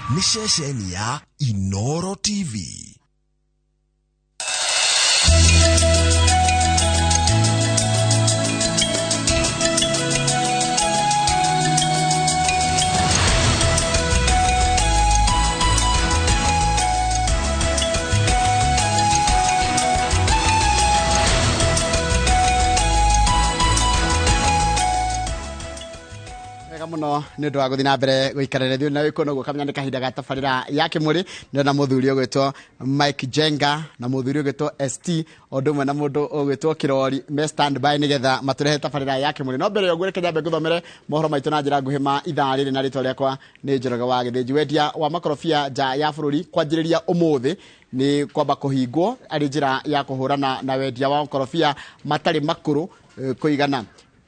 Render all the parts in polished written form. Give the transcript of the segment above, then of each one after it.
Nĩ ceceni ya Inoro TV. Wega muno nä å ndå wa gå thiä na mbere gå ikara ithuä na wä kå noguo kamenya nä kahinda ga tabarä ya kä må rä ndĩrona mũthuri ũgwĩtwo Mike Jenga na mũthuri ũgwĩtwo ST o ũndũ ũmwe na mũndũ ũgwĩtwo Kĩrori me stand by nĩgetha matũrehe tabarĩra ya kĩmũrĩ. No mbere ya ũguo reke nyambe ngũthomere mohoro maitũ na njĩra nguhĩ ma ithaa rĩrĩ, na rĩtwa rĩakwa nĩ Njoroge wa Gĩthĩnji. Wendia wa makorobia nja ya bũrũri kwanjĩrĩria ũmũthĩ nĩ kwamba kũhingwo arĩ njĩra ya kũhũrana na wendia wa makorobia matarĩ makũrũ kũigana.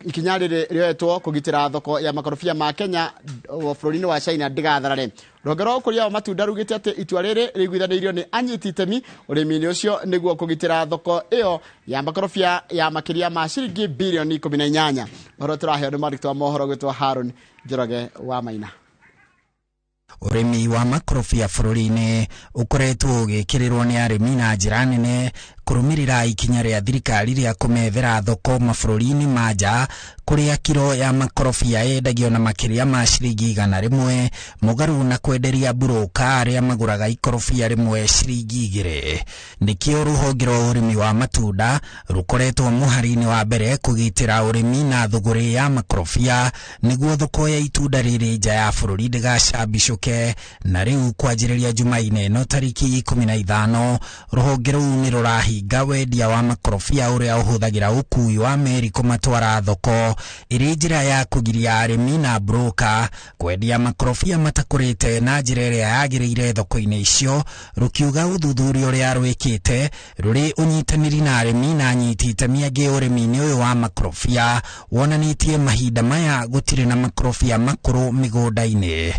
Ikinya rĩrĩ rĩoetwo kũgitĩra thoko ya makorobia ma Kenya bũrũri-inĩ wa China ndĩgatharare. Rũhonge rwa ũkũria wa matunda rugĩte atĩ itua rĩrĩ rĩiguithanĩirio nĩ anyiti itemi ũrĩmi-inĩ ũcio nĩguo kũgitĩra thoko ĩyo ya makorobia ya makĩria ma ciringi birioni 18. Ũhoro tũraheo nĩ mwandĩki wa mohoro gwĩtwo Haron Njoroge wa Maina. Ũrĩmi wa makorobia bũrũri-inĩ ũkoretwo ũgĩkĩrĩrwo nĩ arĩmi na njĩra nene kũrũmĩrĩra ikinya rĩa thirikari rĩa kũmethera thoko mabũrũri-inĩ ma nja, kũrĩa kiro ya makorobia yendagio na makĩria ma ciringi 100 mũgarũ na kwenderia mburũka arĩa magũraga ikorobia rĩmwe ciringi 2. Nĩkĩo rũhonge rwa ũrĩmi wa matunda rũkoretwo mũhari-inĩ wa mbere kũgitĩra ũrĩmi na thũgũrĩ ya makorobia nĩguo thoko ya itunda rĩrĩ nja ya bũrũri ndĩgacambicũke. Na rĩu kwanjĩrĩria Jumaine ĩno tarĩki 15 rũhonge rũu nĩ rũrahinga wendia wa makorobia ũrĩa ũhũthagĩra ũkui wa meri kũmatwara thoko ĩrĩ njĩra ya kũgiria arĩmi na broka kwendia makorobia matakũrĩte na njĩra ĩrĩa yagĩrĩire thoko-inĩ icio, rũkiuga ũthuthuria ũrĩa rwĩkĩte rũrĩ ũnyitanĩri na arĩmi na anyiti itemi angĩ ũrĩmi-inĩ ũyũ wa makorobia wonanĩtie mahinda maya gũtirĩ na makorobia makũrũ mĩgũnda-inĩ.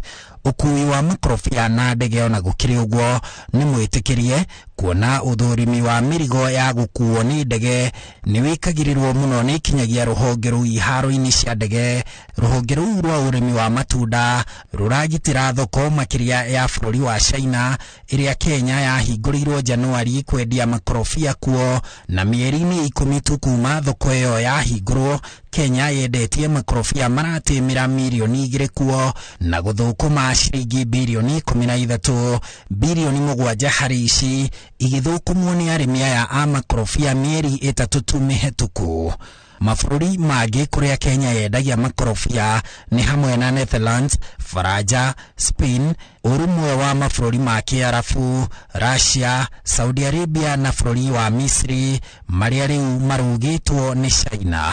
Ũkui wa makorobia na ndege ona gũkĩrĩ ũguo nĩ mwĩtĩkĩrie, kuona ũthũrimi wa mĩrigo ya gũkuo nĩ ndege nĩ wĩkagĩrĩrwo mũno nĩ kinyagia rũhonge rũu iharo-inĩ cia ndege. Rũhonge rũu rwa ũrĩmi wa matunda rũragitĩra thoko makĩria ya bũrũri wa China ĩrĩa Kenya yahingũrĩirwo Januari kwendia makorobia kuo, na mĩeri-inĩ 10 tu kuma thoko ĩyo yahingũrwo Kenya yendetie makorobia maratĩmĩra mirioni 2 kuo na gũthũkũma ciringi birioni 13, birioni 7 harĩ ici igĩthũkũmwo nĩ arĩmi aya a makorobia mĩeri 3 tu mĩhetũku. Mabũrũri mangĩ kũrĩa Kenya yendagia makorobia nĩ hamwe na Netherlands, Faranja, Spain, ũrũmwe wa mabũrũri ma Kĩarabu, Russia, Saudi Arabia na bũrũri wa Misri marĩa rĩu marũgĩtwo nĩ China.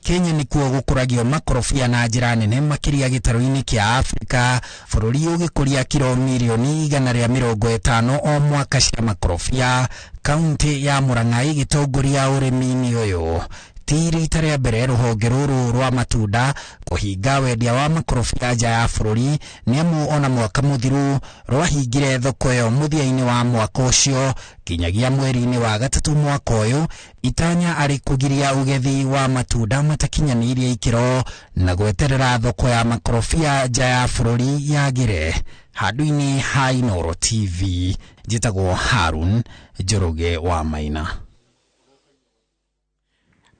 Kenya nĩkuo gũkũragio makorobia na njĩra nene makĩria gĩtarũ-inĩ kĩa Afrika, bũrũri ũgĩkũria kiro mirioni 150 o mwaka cia makorobia, kaunti ya Murang'a ĩgĩtongoria ũrĩmi-inĩ ũyũ. Ti rita rĩa mbere rũhonge rũrũ rwa matunda kũhinga wendia wa makorobia nja ya bũrũri, nĩamu ona mwaka mũthiru rwahingire thoko ĩyo mũthia-inĩ wa mwaka ũcio kinyagia mweri-inĩ wa 3 mwaka ũyũ, itanya arĩ kũgiria ũgethi wa matunda matakinyanĩirie ikĩro na gweterera thoko ya makorobia nja ya bũrũri yagĩre. Handũ-inĩ ha Inooro TV, njĩtagwo Harun Njoroge wa Maina.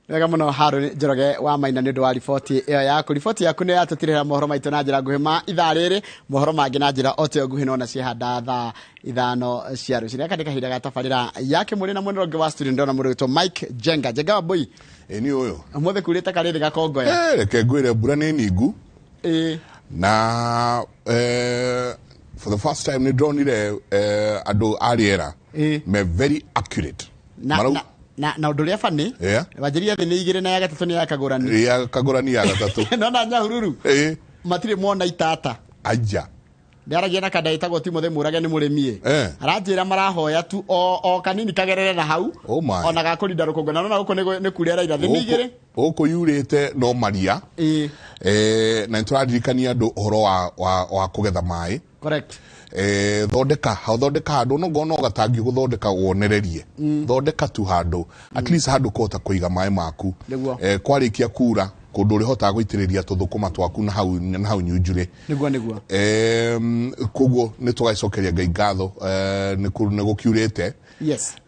Wega mũno Harun Njoroge wa Maina nĩ ũndũ wa riboti ĩyo yaku. Riboti yaku nĩ yatũtirĩra mohoro maitũ na njĩra nguhĩ ma ithaa rĩrĩ, mohoro mangĩ na njĩra o ta ĩyo nguhĩ no na ciehanda thaa 5 cia rũcinĩ. Gaka nĩ kahinda ga tabarĩra ya kĩmũrĩ na mwena ũngĩ wa studio ndĩrona mũndũ wĩtwo Mike Jenga. Jenga wa Mbui. Ĩ nĩ ũyũ. Ũmũthĩ kurĩte karĩrĩ gakongoya. Reke ngwĩre mbura nĩ ningu. Na for the first time nĩ ndonire andũ a rĩera me very accurate. Na ũndũ ũrĩa bani, wanjĩria thĩ nĩ 2 na ya 3 nĩ ya Kagũrani. Ya Kagũrani ya 3. Nona Nyahururu. Matirĩ mona itata. Aja. Ndĩaragia na kanda ĩtagwo Timothy Mũrage nĩ mũrĩmi. Aranjĩra marahoya tu o kanini kagerere na hau. Oh my. Ona gakũrinda rũkũngũ. Na nona gũkũ nĩ kuria raira. Thĩ nĩ 2. Gũkũ yurĩte no maria. Na nĩtũraririkania andũ ũhoro wa kũgetha maĩ. Correct. Thondeka, hau thondeka handũ, no ngona gatangi gũthondeka wonererie. Thondeka tu handũ. At least handũ kũhota kũiga maĩ maku. Kwarĩkia kura, Kũndũ ũrĩhotaga gũitĩrĩria tũthũkũma twaku na hau na hau nyunjurĩ. Nĩguo, nĩguo. Koguo nĩ tũgagĩcokeria Ngai ngatho, nĩ gũkiurĩte.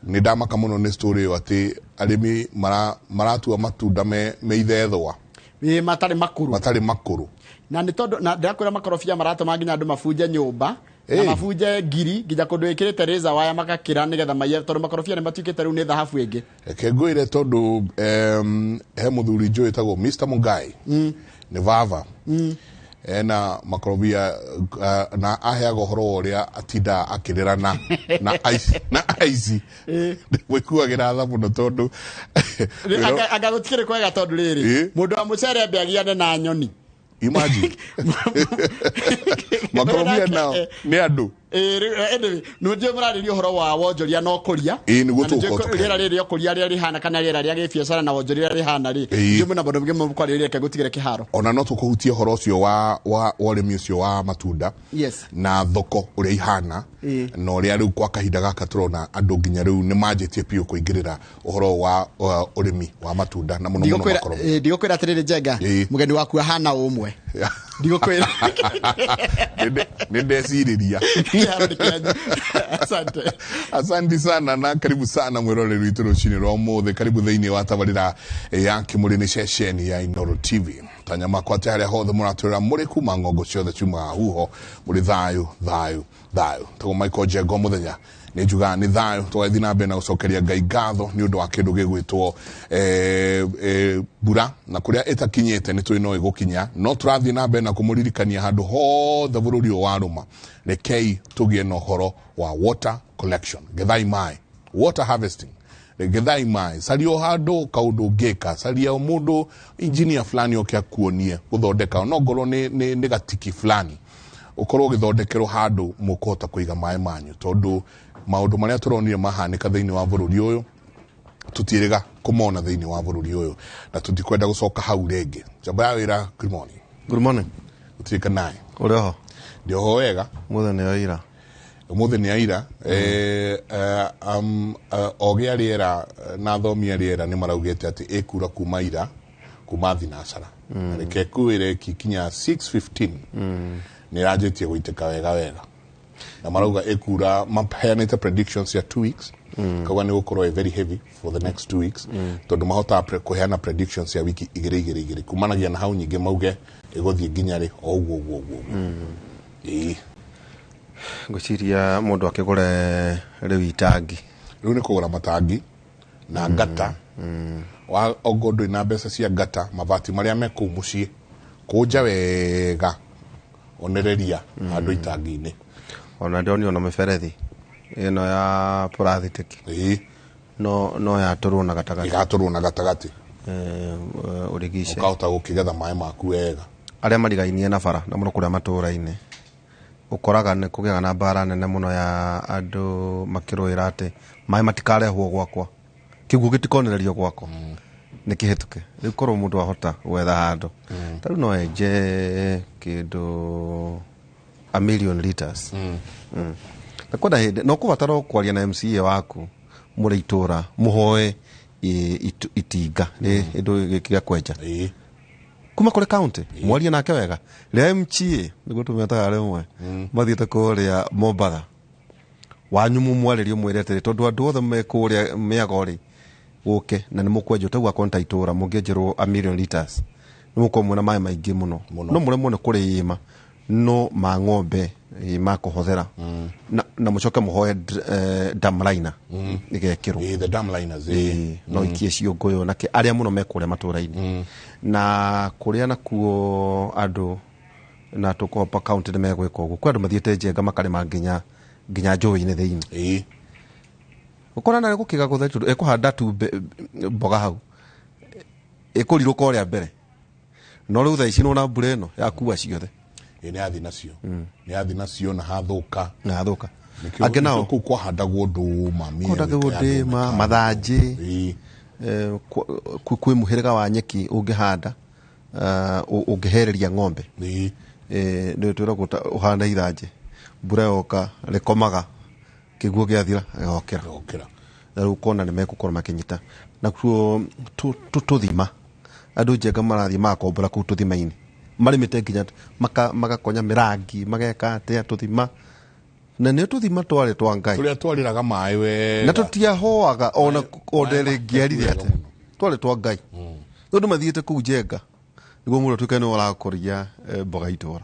Nĩ ndamaka mũno nĩ story ĩyo atĩ arĩmi maratua matunda me ithethwa. Ĩ, matarĩ makũrũ. Matarĩ makũrũ. Na nĩ tondũ na ndĩrakwĩra makorobia maratũma nginya andũ mabunje nyũmba na mabunje ngiri nginya kũndũ ĩkĩrĩte razor wire makakĩra nĩgetha maiye, tondũ makorobia nĩ matuĩkĩte rĩu nĩ thahabu ĩngĩ. Reke ngwĩre, tondũ he mũthuri njũĩ wĩtagwo Mr. Mungai, nĩ vava ena makorobia, na aheaga ũhoro wa ũrĩa atindaga akĩrĩra na aici. Ndĩmũiguagĩra tha mũno tondũ Anga gũtikĩrĩ kwega, tondũ rĩrĩ, mũndũ wa mũcere ambe agiane na nyoni. Imagine, makorobia nao nĩ andũ. Ĩndĩ nĩ mũrarĩria ũhoro wa wonjoria na ũkũria. Ĩĩ, nĩguo Na nĩ njũĩ tũgũkorwo tũkĩaria. Rĩera rĩrĩ ũkũria rĩrĩa rĩhana kana rĩera rĩa gĩbiacara na wonjoria rĩrĩa rĩhana rĩ, njũĩ mũno maũndũ maingĩ mũkwarĩrĩria. Reke ngũtigĩre kĩharo. Ona no tũkũhutia ũhoro ũcio wa ũrĩmi ũcio wa matunda na thoko ũrĩa ihana na ũrĩa rĩu kwa kahinda gaka tũrona andũ nginya rĩu nĩ manjĩtie biũ kũingĩrĩra ũhoro wa ũrĩmi wa matunda na mũno mũno Ndigũkwĩra makorobia. Ndigũkwĩra atĩrĩrĩ, Njenga, mũgeni waku ahana ũmwe, ndigũkwĩra. Nĩ ndecirĩria. Kĩharo nĩ kĩanyu, asante. Asante sana na karibu sana mwĩroreri witũ rũcinĩ rwa ũmũthĩ. Karibu thĩinĩ wa tabarĩra ya Kĩmũrĩ, nĩ ceceni ya Inooro TV. Tanya makwa atĩ harĩa hothe mũratwĩra mũrĩ kuma ng'ongo ciothe ciumaga huho, mũrĩ thayũ, thayũ, thayũ. Tagwo Michael Njengo, mũthenya nĩ njugaga nĩ thayũ. Tũgathiĩ na mbere na gũcokeria Ngai ngatho nĩ ũndũ wa kĩndũ gĩgwĩtwo mbura, na kũrĩa ĩtakinyĩte nĩ tũĩ no ĩgũkinya, no tũrathiĩ na mbere na kũmũririkania handũ hothe bũrũri ũyũ warũma, rekei tũgĩe na ũhoro wa water collection. Gethai maĩ, water harvesting, gethai maĩ. Caria o handũ kaũndũ ũngĩka, caria o mũndũ engineer fulani oke akuonie gũthondeka, no ngorwo nĩ gatiki fulani ũkorwo ũgĩthondekerwo handũ mũkũhota kũiga maĩ manyu, tondũ maũndũ marĩa tũronire mahanĩka thĩinĩ wa bũrũri ũyũ tũtiĩrĩga kũmona thĩinĩ wa bũrũri ũyũ, na tũtikwenda gũcoka hau rĩngĩ. Njamba ya wĩra, good morning. Good morning. Gũtirĩ naĩ. Ũrĩ oho? Ndĩ oho wega. Mũthenya nĩ oira. Ũmũthĩ nĩ aira. Ogĩ a rĩera na athomi a rĩera nĩ maraugĩte atĩ ĩkura kuma ira, kuma thinacara. Na reke kwĩre kinya 6:15 nĩ ĩranjĩtie gũitĩka wega wega, na marauga ĩkura, maheanĩte predictions ya 2 weeks, kauga nĩ gũkorwo ĩ very heavy for the next 2 weeks, tondũ mahotaga kũheana predictions ya wiki igĩrĩ igĩrĩ igĩrĩ, kumanagia na hau nyingĩ mauge ĩgũthiĩ nginya rĩ, o ũguo ũguo ũguo ũguo. Ĩĩ. Ngwĩciria mũndũ akĩgũre rĩu itangi. Rĩu nĩ kũgũra matangi na ngata wa ongo ndũrĩ na mbeca cia ngata, mabati marĩa me kũu mũciĩ kũnja wega, onereria handũ itangi-inĩ. Ona ndĩronio ona mĩberethi ĩno ya purathitiki no yatũrwo na gatagatĩ. Ĩgatũrwo na gatagatĩ. Ũrigice. Ũkahota gũkĩgetha maĩ maku wega. Arĩa marigainie na bara, na mũno kũrĩa matũũra-inĩ, ũkoraga nĩ kũgĩaga na mbara nene mũno ya andũ makĩrũĩra atĩ maĩ matikarehwo gwakwa, kĩguũ gĩtikonererio gwakwa, nĩ kĩhĩtũke. Rĩu korwo mũndũ ahota gwetha handũ ta rĩu no enje kĩndũ a million liters. Na kwenda hĩndĩ no kũbatara o kwaria na MCA waku mũrĩ itũra, mũhoe itinga nĩ kĩndũ gĩkĩ gĩa kwenja kuma kũrĩ county, mwarie nake wega. Rĩa MCA nĩguo tũmetaga, rĩmwe mathiĩte kũrĩa Mombatha wanyu, mumwarĩrie, mwĩre atĩrĩ, tondũ andũ othe me kũrĩa mĩago rĩ gũke na nĩ mũkwenjwo tau akorwo nĩ ta itũra mũngĩenjerwo a million liters, nĩ mũkorwo mwĩna maĩ maingĩ mũno. Mũno. No mũremwo nĩ kũrĩma no ma ng'ombe, ma kũhũthĩra na mũcoke mũhoe dam liner ĩgekĩrwo. Ĩĩ, the dam liners, ĩĩ. Ĩĩ, no ikie ciũngũyũ na arĩa mũno me kũrĩa matũra-inĩ na kũrĩa nakuo andũ, na tũkũhopa county nĩ megwĩka ũguo. Kwĩ andũ mathiĩte njenga makarĩma nginya njũĩ-inĩ thĩinĩ. Ũkona na gũkĩga gũtheri, tondũ ĩkũhanda tu mboga hau ĩkũrirũka ũrĩa mbere, no rĩu thaa ici nĩwona mbura ĩno yakua ciothe. Ĩĩ, nĩ yathi nacio, nĩ yathi nacio na hathũka. Na thũka. Nĩkĩo Angĩ nao nĩkĩo kũu kwahandagwo ndũma. Kũhandagwo ndĩma, mathanjĩ. Kwĩ mũhĩrĩga wa nyeki ũngĩhanda, ũngĩhereria ng'ombe. Nĩ twĩragwo ũhande ithanjĩ, mbura yoka rĩkomaga, kĩguo gĩathira gĩgokĩra. Gĩgokĩra. Na rĩu ũkona nĩ megũkorwo makĩnyita nakuo tũthima Andũ Njenga marathiĩ magakombora kũu tũthima-inĩ, marĩmĩte nginya magakonya mĩrangi, mageka atĩa tũthima, na nĩ tũthima twarĩ twa Ngai tũrĩa twarĩraga maĩ wega na tũtiahoaga ona onderĩngĩarire atĩ twarĩ twa Ngai. Tondũ mathiĩte kũu Njenga nĩguo mũndũ atuĩke nĩ ũrakũria mboga itũra.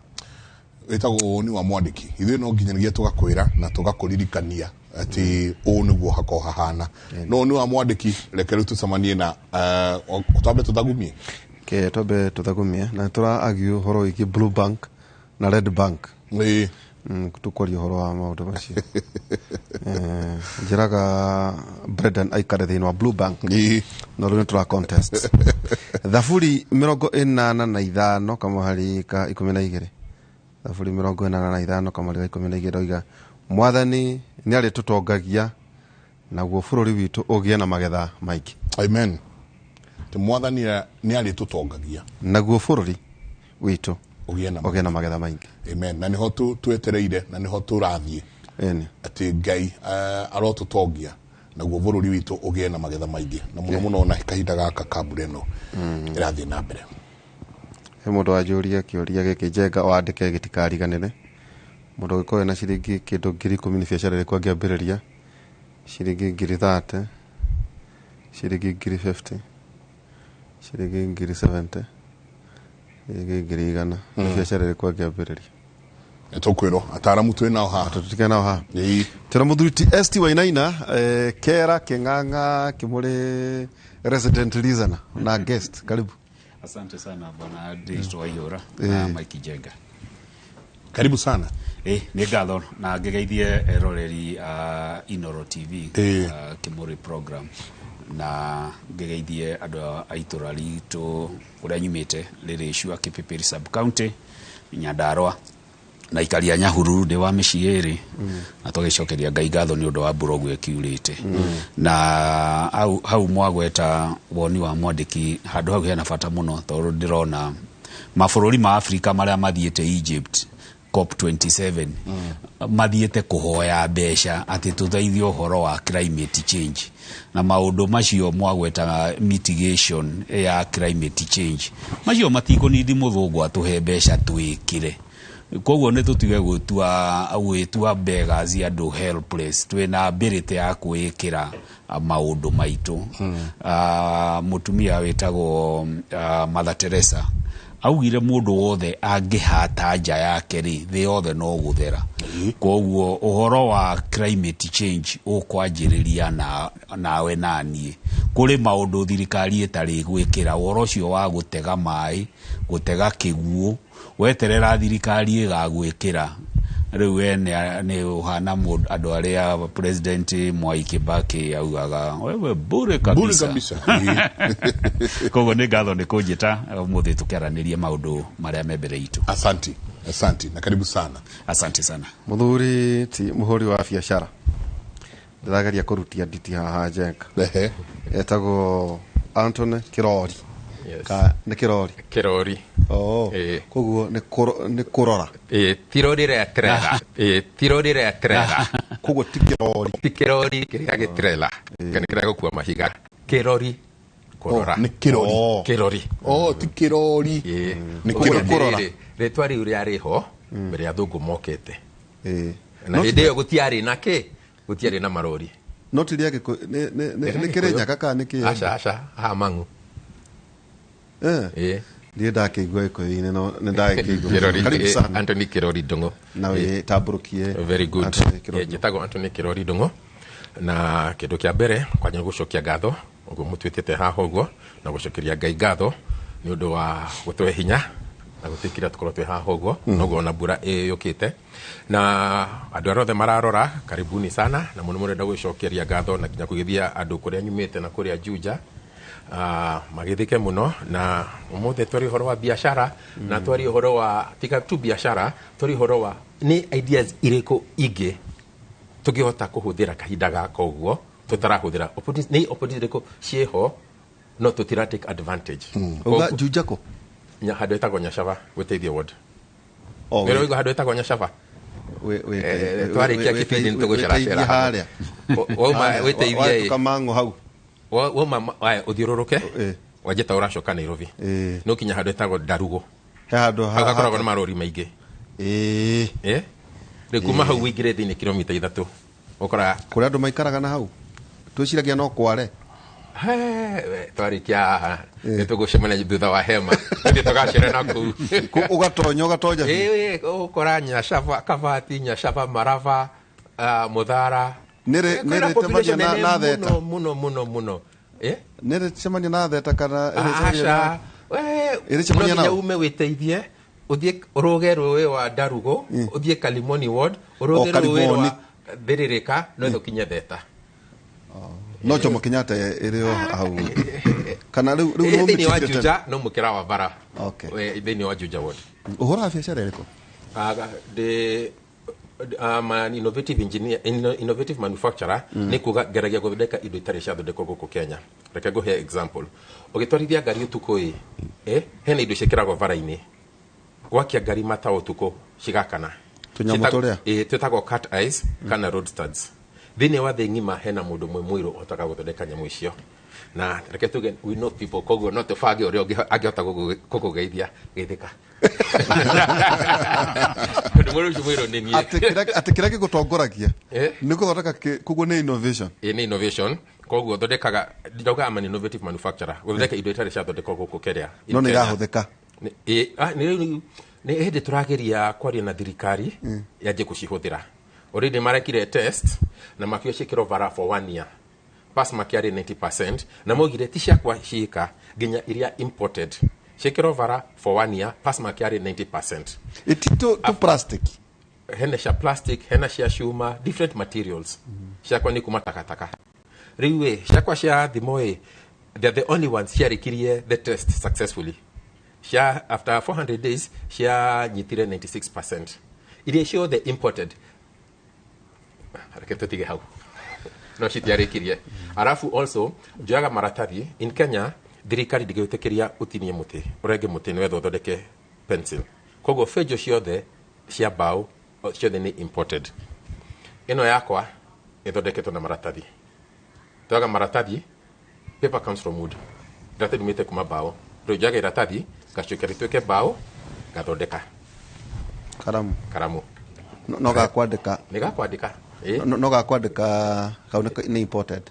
Wĩtagwo woni wa mwandĩki. Ithuĩ no nginyagia tũgakwĩra na tũgakũririkania atĩ ũũ nĩguo hakorwo hahana. No woni wa mwandĩki, reke rĩu tũcemanie na twambe tũthagumie. Ke twambe tũthagumie na tũra argue ũhoro wĩgiĩ Blue Bank na Red Bank. Tũkwaria ũhoro wa maũndũ macio. Njĩraga Brendan aikare thĩinĩ wa Blue Bank. No rĩu nĩ tũra contest. Thaburi 85 kamũhari ka 12. Thaburi 85 kamũhari ka 12 oiga Mwathani nĩ arĩtũtongagia naguo bũrũri witũ ũgĩe na magetha maingĩ. Amen. Ti Mwathani nĩ arĩtũtongagia naguo bũrũri witũ ũgĩe na magetha maingĩ. Amen. Na nĩho twetereire na nĩho tũrathiĩ. Atĩ Ngai arotũtongia naguo bũrũri witũ ũgĩe na magetha maingĩ, na mũno mũno na kahinda gaka ka mbura ĩno ĩrathiĩ na mbere. He mũndũ wanjũria kĩũria gĩkĩ Njenga wandĩke gĩtikariganĩre. Mũndũ ũngĩkorwo na ciringi kĩndũ 10,000 nĩ biacara ĩrĩkũ angĩambĩrĩria? Ciringi 30,000, ciringi 50,000, ciringi 70,000, ciringi 100,000. Nĩ biacara ĩrĩkũ angĩambĩrĩria? Tũkwĩrwo ataaramu twĩ nao haha. Tũtikane nao haha. Tũna mũthuri ti ST Wainaina, Kera Kĩng'ang'a Kĩmũrĩ resident listener na guest. Karibu. Asante sana bwana Disto Waihura na Mike Njenga. Karibu sana. Nĩ ngatho na ngĩgeithie eroreri a Inoro TV, Kĩmũrĩ program, na ngĩgeithie andũ a itũra ritũ kũrĩa nyumĩte rĩrĩ Cua Kipipiri sub county Nyandarua na ikaria Nyahururu ndĩ wa mĩciĩ ĩrĩ, na tũgĩcokeria Ngai ngatho nĩ ũndũ wa mbura ũguo ĩkiurĩte. Na hau mwagweta woni wa mwandĩki, handũ hau hena bata mũno tondũ ndĩrona mabũrũri ma Afrika marĩa mathiĩte Egypt COP27 mathiĩte kũhoya mbeca atĩ tũteithie ũhoro wa climate change, na maũndũ macio mwagwetaga mitigation ya climate change macio matikũnindi mũthũngũ atũhe mbeca twĩkĩre. Koguo nĩ tũtige gwĩtua beggars andũ helpless, twĩna ability ya kwĩĩkĩra maũndũ maitũ. Mũtumia wĩtagwo Mother Teresa augire mũndũ wothe angĩhata nja yake rĩ, thĩ yothe no gũthera. Koguo ũhoro wa climate change ũkwanjĩrĩria nawe na niĩ. Kũrĩ maũndũ thirikari ĩtarĩ gwĩkĩra, ũhoro ũcio wa gũtega maĩ, gũtega kĩguũ, weterera thirikari ĩgagwĩkĩra. Rĩu we nĩ ũhana andũ arĩa President Mwai Kibaki augaga wewe bure kabisa. Bure kabisa. Koguo nĩ ngatho nĩ kũnjĩta ũmũthĩ tũkĩaranĩrie maũndũ marĩa me mbere itũ. Asanti, asanti na karibu sana. Asante sana. Mũthuri ti mũhũri wa biacara, ndĩrageria kũrutia nditi haha Njenga. Etagwo Anthony Kirori. Yes. Ka nĩ Kirori. Kirori. Koguo nĩ kũrora. Tirori rĩa trela. Tirori rĩa trela. Koguo ti Kirori. Ti Kirori kĩrĩa gĩtrela. Kana kĩrĩa gũkua mahiga. Kirori kũrora. Nĩ Kirori. Kirori. Ti Kirori. Nĩ Kirori. Kũrora. Rĩtwa rĩu rĩarĩ ho mbere ya athũngũ mokĩte. Na hĩndĩ ĩyo gũtiarĩ na kĩ? Gũtiarĩ na marori. No ti rĩa Gĩkũyũ, nĩ Kĩrĩnyaga kana nĩ kĩ? Aca, aca, haha Mang'u. Ndiĩ ndakĩigua Gĩkũyũ-inĩ, no nĩ ndagĩkĩigua. Karibu sana. Anthony Kirori Ndung'u. Na wĩtambũrũkie. Very good. Anthony Kirori. Njĩtagwo Anthony Kirori Ndung'u. Na kĩndũ kĩa mbere kwanja nĩ gũcokia ngatho ũguo mũtuĩtĩte haha ũguo, na gũcokeria Ngai ngatho nĩ ũndũ wa gũtũhe hinya na gũtwĩkĩra tũkorwo twĩ haha ũguo, noguo ona mbura ĩyũkĩte. Na andũ arĩa othe mararora, karibuni sana, na mũno mũno ndenda gũcokeria ngatho na nginya kũgeithia andũ kũrĩa nyumĩte na kũrĩa Juja. Magithike mũno na ũmũthĩ twari ũhoro wa biashara, na twari ũhoro wa tiga tu biashara, twari ũhoro wa nĩ ideas irĩkũ ingĩ tũngĩhota kũhũthĩra kahinda gaka ũguo tũtarahũthĩra. Nĩ opportunity irĩkũ ciĩho no tũtira take advantage. Uga Juja kũ? Handũ hetagwo Nyacaba, gwĩteithia ward. Nĩ ũraigua handũ hetagwo Nyacaba? Twarĩkia kĩbindi nĩ tũgũceracera harĩa. Wauma wĩteithie ĩ. Wahĩtũka Mang'u hau. Wauma, aya, ũthiũrũrũke. Wanjie ta ũracoka Nairobi. Nĩ ũkinya handũ hetagwo Ndarugo. He handũ Hau hakoragwo na marori maingĩ. Eh? Rĩu kuma hau ũingĩre thĩinĩ kilomita 3 ũkoraga kũrĩa andũ maikaraga na hau twĩciragia no kware. Twarĩkia haha nĩ tũgũcemania thutha wa hema, tũthiĩ tũgacere na kũu. Ũgatonya ũgatonya biũ. Ĩĩ, ũgũkora Nyacaba, Kabati, Nyacaba, Maraba, Mũthara. Nĩ Kwĩna rĩ population cemania nene na Theta? mũno mũno mũno mũno. Eh? Nĩ rĩ cemania na Theta kana ĩrĩ cemania na Aca. We, Ĩrĩ cemania no nginya nao? ume wĩteithie, ũthiĩ ũrũge rũĩ wa Ndarugo, ũthiĩ Kalimoni ward, ũrũge O, rũĩ Kalimoni. rwa Thĩrĩrĩka, no ũkinye Theta. No Jomo Kenyatta ĩrĩ o hau kana rĩu rĩu Ĩ, thĩinĩ wa nĩmũmĩtigĩte tene? Juja no mũkĩra wa bara. Okay. Thĩinĩ wa Juja ward. Ũhũraga biacara ĩrĩkũ? I'm an innovative engineer, innovative manufacturer. Nĩ kuga ngeragia gũthondeka indo itarĩ ciathondekwo gũkũ Kenya. Reke ngũhe example. Ũgĩtwarithia ngari ũtukũ ĩ, hena indo ciĩkĩragwo bara-inĩ, gwakia ngari mata ũtukũ cigakana. Tũnyamũ tũrĩa? Ĩ, twĩtagwo cat eyes kana road studs. Thĩinĩ wa thĩ ng'ima hena mũndũ ũmwe mũirũ ũhotaga gũthondeka nyamũ icio, na reke tuge we know people, koguo no tũbange ũrĩa angĩhota gũkũgeithia geithĩka, tondũ mũndũ ũcio mũirũ nĩ niĩ. Atĩ kĩrĩa gĩgũtongoragia Eh? nĩ gũthondeka koguo nĩ innovation. Ĩ, nĩ innovation. Koguo thondekaga, ndauga I'm an innovative manufacturer, gũthondeka indo itarĩ ciathondekwo gũkũ Kenya. No nĩ Kenya. irahũthĩka? Nĩ hĩndĩ tũrageria kwaria na thirikari yanjie gũcihũthĩra. Already marekire test na makiuga ciĩkĩrwo bara for one year pass mark yarĩ 90%, na maugire ti ciakwa ciĩka nginya iria imported ciĩkĩrwo bara for one year pass mark yarĩ 90%. Ĩti tũ plastic? Hena cia plastic, hena cia cuma, different materials. Ciakwa nĩ kuma takataka. Rĩu ĩ, ciakwa cia thimũ ĩ, they're the only ones ciarĩkirie the test successfully. Cia after 400 days cianyitire 96%. Iria ciothe imported, reke tũtige hau, no citiarĩkirie. Arafu also njoyaga maratathi. In Kenya thirikari ndĩgĩtĩkĩria ũtinie mũtĩ, ũrenge mũtĩ nĩwetha ũthondeke pencil. Koguo benjo ciothe cia mbaũ ciothe nĩ imported. Ĩno yakwa ĩthondeketwo na maratathi. Twaga maratathi, paper comes from wood, iratathi rimĩte kuma mbaũ. Rĩu njoyaga iratathi ngacokia rĩtuĩke mbaũ, ngathondeka Karamu. Karamu. No gakwandĩka? Nĩ gakwandĩka, ĩ. No gakwandĩka kau nĩ imported?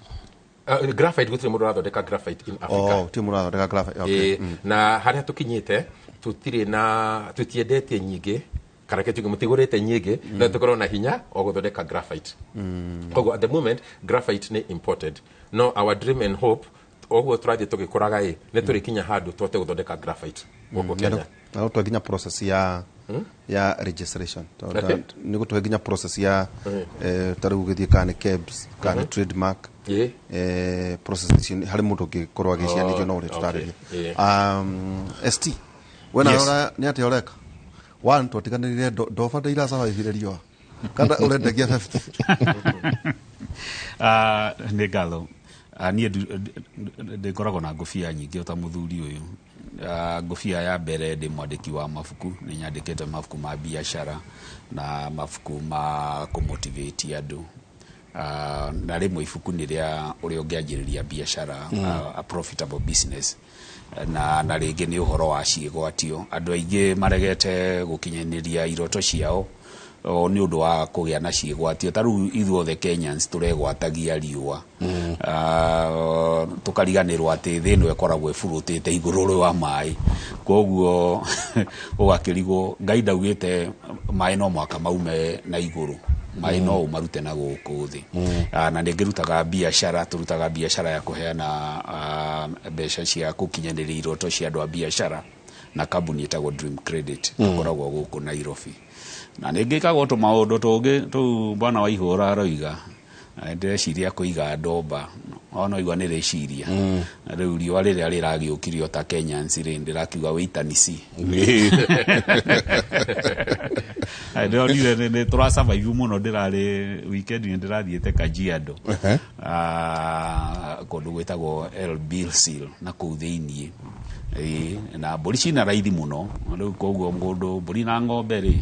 Graphite gũtirĩ mũndũ ũrathondeka graphite in Africa. Oh, ti mũndũ ũrathondeka graphite, okay. Ĩ, na harĩa tũkinyĩte tũtirĩ na tũtiendetie nyingĩ, kana reke tuge mũtigũrĩte nyingĩ, no tũkorwo na hinya wa gũthondeka graphite. Koguo at the moment graphite nĩ imported, no our dream and hope, ũguo tũrathiĩ tũgĩkũraga ĩ, nĩ tũrĩkinya handũ tũhote gũthondeka graphite gũkũ Kenya. Na gũtũhe nginya process ya registration. Tondũ Okay. nĩ gũtũhe nginya process ya ta rĩu ũgĩthiĩ kana nĩ KEBS kana nĩ trademark. Process icio harĩ mũndũ ũngĩkorwo agĩcianĩrio no ũrĩa tũtarĩria. ST we nawe. Yes. Nĩ atĩa ũreka? One, twatiganĩrire ndoba ndĩirasurvivire riũa kana ũrendagia 50? Nĩ ngatho. Niĩ ndĩkoragwo na ngũbia nyingĩ o ta mũthuri ũyũ. Ngũbia ya mbere, ndĩ mwandĩki wa mabuku. Nĩ nyandĩkĩte mabuku ma biacara na mabuku ma kũmotivate andũ. Na rĩmwe ibuku nĩ rĩa ũrĩa ũngĩanjĩrĩria biacara, a profitable business, na rĩngĩ nĩ ũhoro wa ciĩgwatio. Andũ aingĩ maregete gũkinyanĩria iroto ciao o nĩ ũndũ wa kũgĩa na ciĩgwatio. Ta rĩu ithuothe Kenyans tũregwatagia riũa, tũkariganĩrwo atĩ thĩ ĩno ĩkoragwo ĩburũtĩte igũrũ rwa maĩ. Koguo ũgakĩrigwo Ngai ndaugĩte maĩ no mwaka maume na igũrũ, maĩ no ũmarute na gũkũ thĩ. Na nĩ ngĩrutaga biacara, tũrutaga biacara ya kũheana mbeca cia gũkinyanĩria iroto cia andũ a biacara na kambuni ĩtagwo Dream Credit. Tũkoragwo gũkũ Nairobi na nĩ ngĩkaga tũmaũndũ tũngĩ tũu bwana wa ihũra aroiga. Ndĩreciria kũiga ndomba ona igua nĩ rĩciria. Rĩu riũa rĩrĩa rĩragĩũkirio ta Kenyans rĩ, ndĩrakiuga wĩitanisi. Ndĩronire nĩ tũrasurvive mũno. Ndĩrarĩ weekend nĩ ndĩrathiĩte Kajiado, kũndũ gwĩtagwo Elbilsil na kũu thĩiniĩ. Ĩĩ, na mbũri cina raithi mũno rĩu, koguo mũndũ mbũri na ng'ombe rĩ.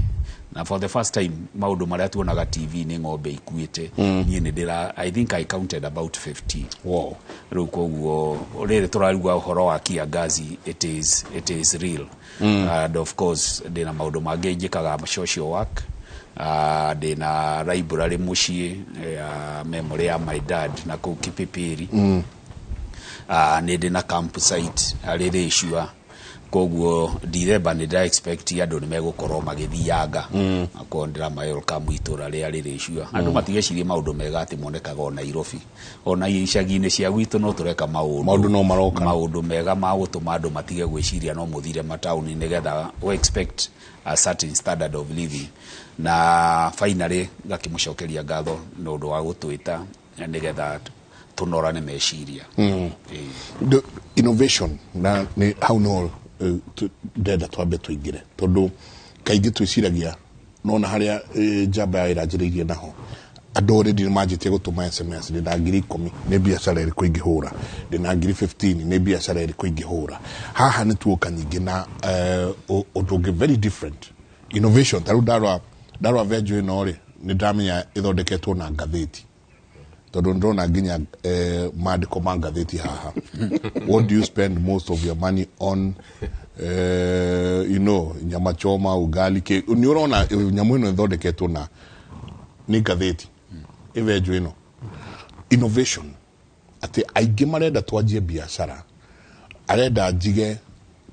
Na for the first time maũndũ marĩa tuonaga TV nĩ ng'ombe ikuĩte, niĩ nĩ ndĩra, I think I counted about 50. Rĩu koguo rĩrĩ tũraruga ũhoro wa kiangazi, it is real. And of course ndĩna maũndũ mangĩ njĩkaga, social work. Ndĩna library mũciĩ ya memory ya my dad na kũu Kipipiri. Nĩ ndĩ na campsite harĩ Rĩcua. Koguo Ndithemba nĩ ndĩra expect andũ nĩ megũkorwo magĩthianga. Akorwo ndĩrama welcome itũra rĩa Rĩrĩcua, andũ matigecirie maũndũ mega atĩ monekaga o Nairobi, ona icagi-inĩ cia gwitũ no tũreka maũndũ. Maũndũ no maroka. Maũndũ mega ma gũtũma andũ matige gwĩciria no mũthire mataũni nĩgetha we expect a certain standard of living. Na finally ngakĩmũcokeria ngatho nĩ ũndũ wa gũtwĩta nĩgetha tũnorane meciria. Ĩĩ. The innovation na nĩ hau no ndenda twambe tũingĩre, tondũ kaingĩ twĩciragia nona harĩa njamba ya ĩranjĩrĩirie naho, andũ already nĩ manjĩtie gũtũma SMS: ndĩna 10,000, nĩ biacara ĩrĩkũ ingĩhũra? Ndĩna 15,000, nĩ biacara ĩrĩkũ ingĩhũra? Haha nĩ tuoka nyingĩ na ũndũ ũngĩ very different innovation. Ta rĩu ndarora venue ĩno rĩ, nĩ ndamenya ĩthondeketwo na ngathĩti, tondũ ndĩrona nginya maandĩko ma ngathĩti haha: "What do you spend most of your money on?" Nyama choma, ugali, nĩ ũrona nyamũ ĩno ĩthondeketwo na nĩ ngathĩti ĩvenjo ĩno. Innovation atĩ aingĩ marenda twanjie biacara, arenda njige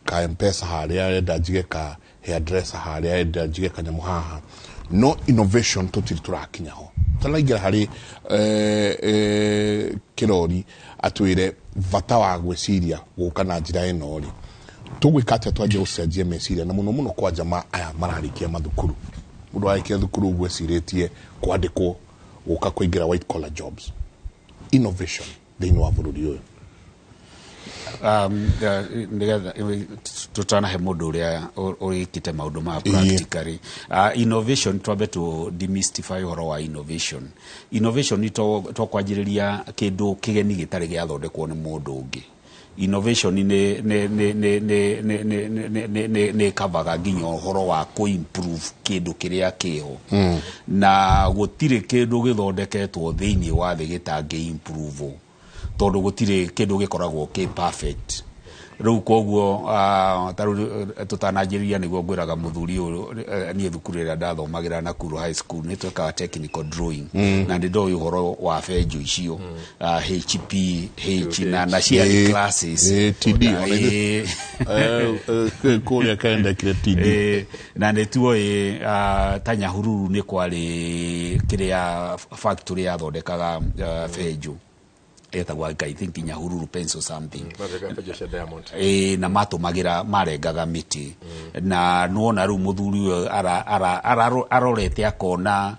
ka Mpesa harĩa, arenda njige ka hairdresser harĩa, arenda njige kanyamũ haha, no innovation tũtirĩ tũrakinya ho. Tũraingĩra harĩ kĩrori atwĩre bata wa gwĩciria gũka na njĩra ĩno rĩ, tũgwĩka atĩa twanjie gũcenjia meciria, na mũno mũno kwanja ma aya mararĩkia mathukuru? Mũndũ arĩkia thukuru ũguo ecirĩtie kwandĩkwo gũka kũingĩra white collar jobs. Innovation thĩinĩ wa bũrũri ũyũ? Nĩgetha tũtanahe mũndũ ũrĩa ũrĩkĩte maũndũ maya practically, innovation, twambe tũ demystify ũhoro wa innovation. Innovation nĩ to kwanjĩrĩria kĩndũ kĩgeni gĩtarĩ gĩathondekwo nĩ mũndũ ũngĩ. Innovation nĩ ĩkavaga nginya ũhoro wa kũ-improve kĩndũ kĩrĩa kĩho, na gũtirĩ kĩndũ gĩthondeketwo thĩinĩ wa thĩ gĩtangĩ improve, tondũ gũtirĩ kĩndũ gĩkoragwo kĩ perfect. Rĩu koguo ta rĩu tũtananjĩrĩria nĩguo ngwĩraga mũthuri ũyũ, niĩ thukuru ĩrĩa ndathomagĩra, Nakuru High School, nĩ twekaga technical drawing na nĩ ndoĩ ũhoro wa benjũ icio, HP H na ciarĩ classes. TD, ona kũrĩa kaendekire TD. Na nĩ tuoĩ ta Nyahururu nĩ kwarĩ kĩrĩa factory yathondekaga benjũ etagwo, I think, Nyahururu Pencil something. Mathondekaga cia Diamond. Ĩ, na matũmagĩra marengaga mĩtĩ, na nĩwona rĩu mũthuri ũyũ arorete akona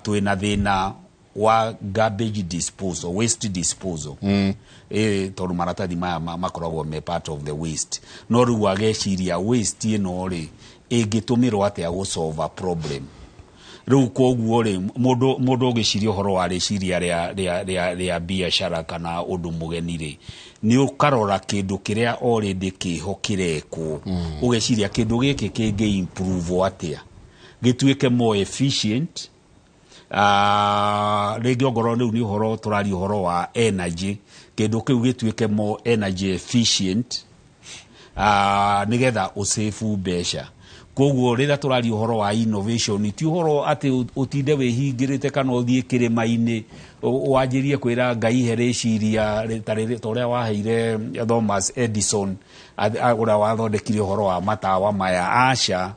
twĩna thĩna wa garbage disposal, waste disposal, tondũ maratathi maya makoragwo me part of the waste. No rĩu ageciria waste ĩno rĩ, ĩngĩtũmĩrwo atĩa gũ solve a problem? Rĩu koguo rĩ, mũndũ ũgĩciria ũhoro wa rĩciria rĩa biacara kana ũndũ mũgeni rĩ, nĩ ũkarora kĩndũ kĩrĩa already kĩho kĩrekwo, ũgeciria kĩndũ gĩkĩ kĩngĩ improve atĩa gĩtuĩke more efficient. Rĩngĩ ongorwo rĩu nĩ ũhoro tũraria ũhoro wa energy, kĩndũ kĩu gĩtuĩke more energy efficient, nĩgetha ũsave mbeca. Koguo rĩrĩa tũraria ũhoro wa innovation, ti ũhoro atĩ ũtinde wĩhingĩrĩte kana ũthiĩ kĩrĩma-inĩ wanjĩrie kwĩra Ngai he rĩciria ta ũrĩa waheire Thomas Edison ũrĩa wathondekire ũhoro wa matawa maya. Aca,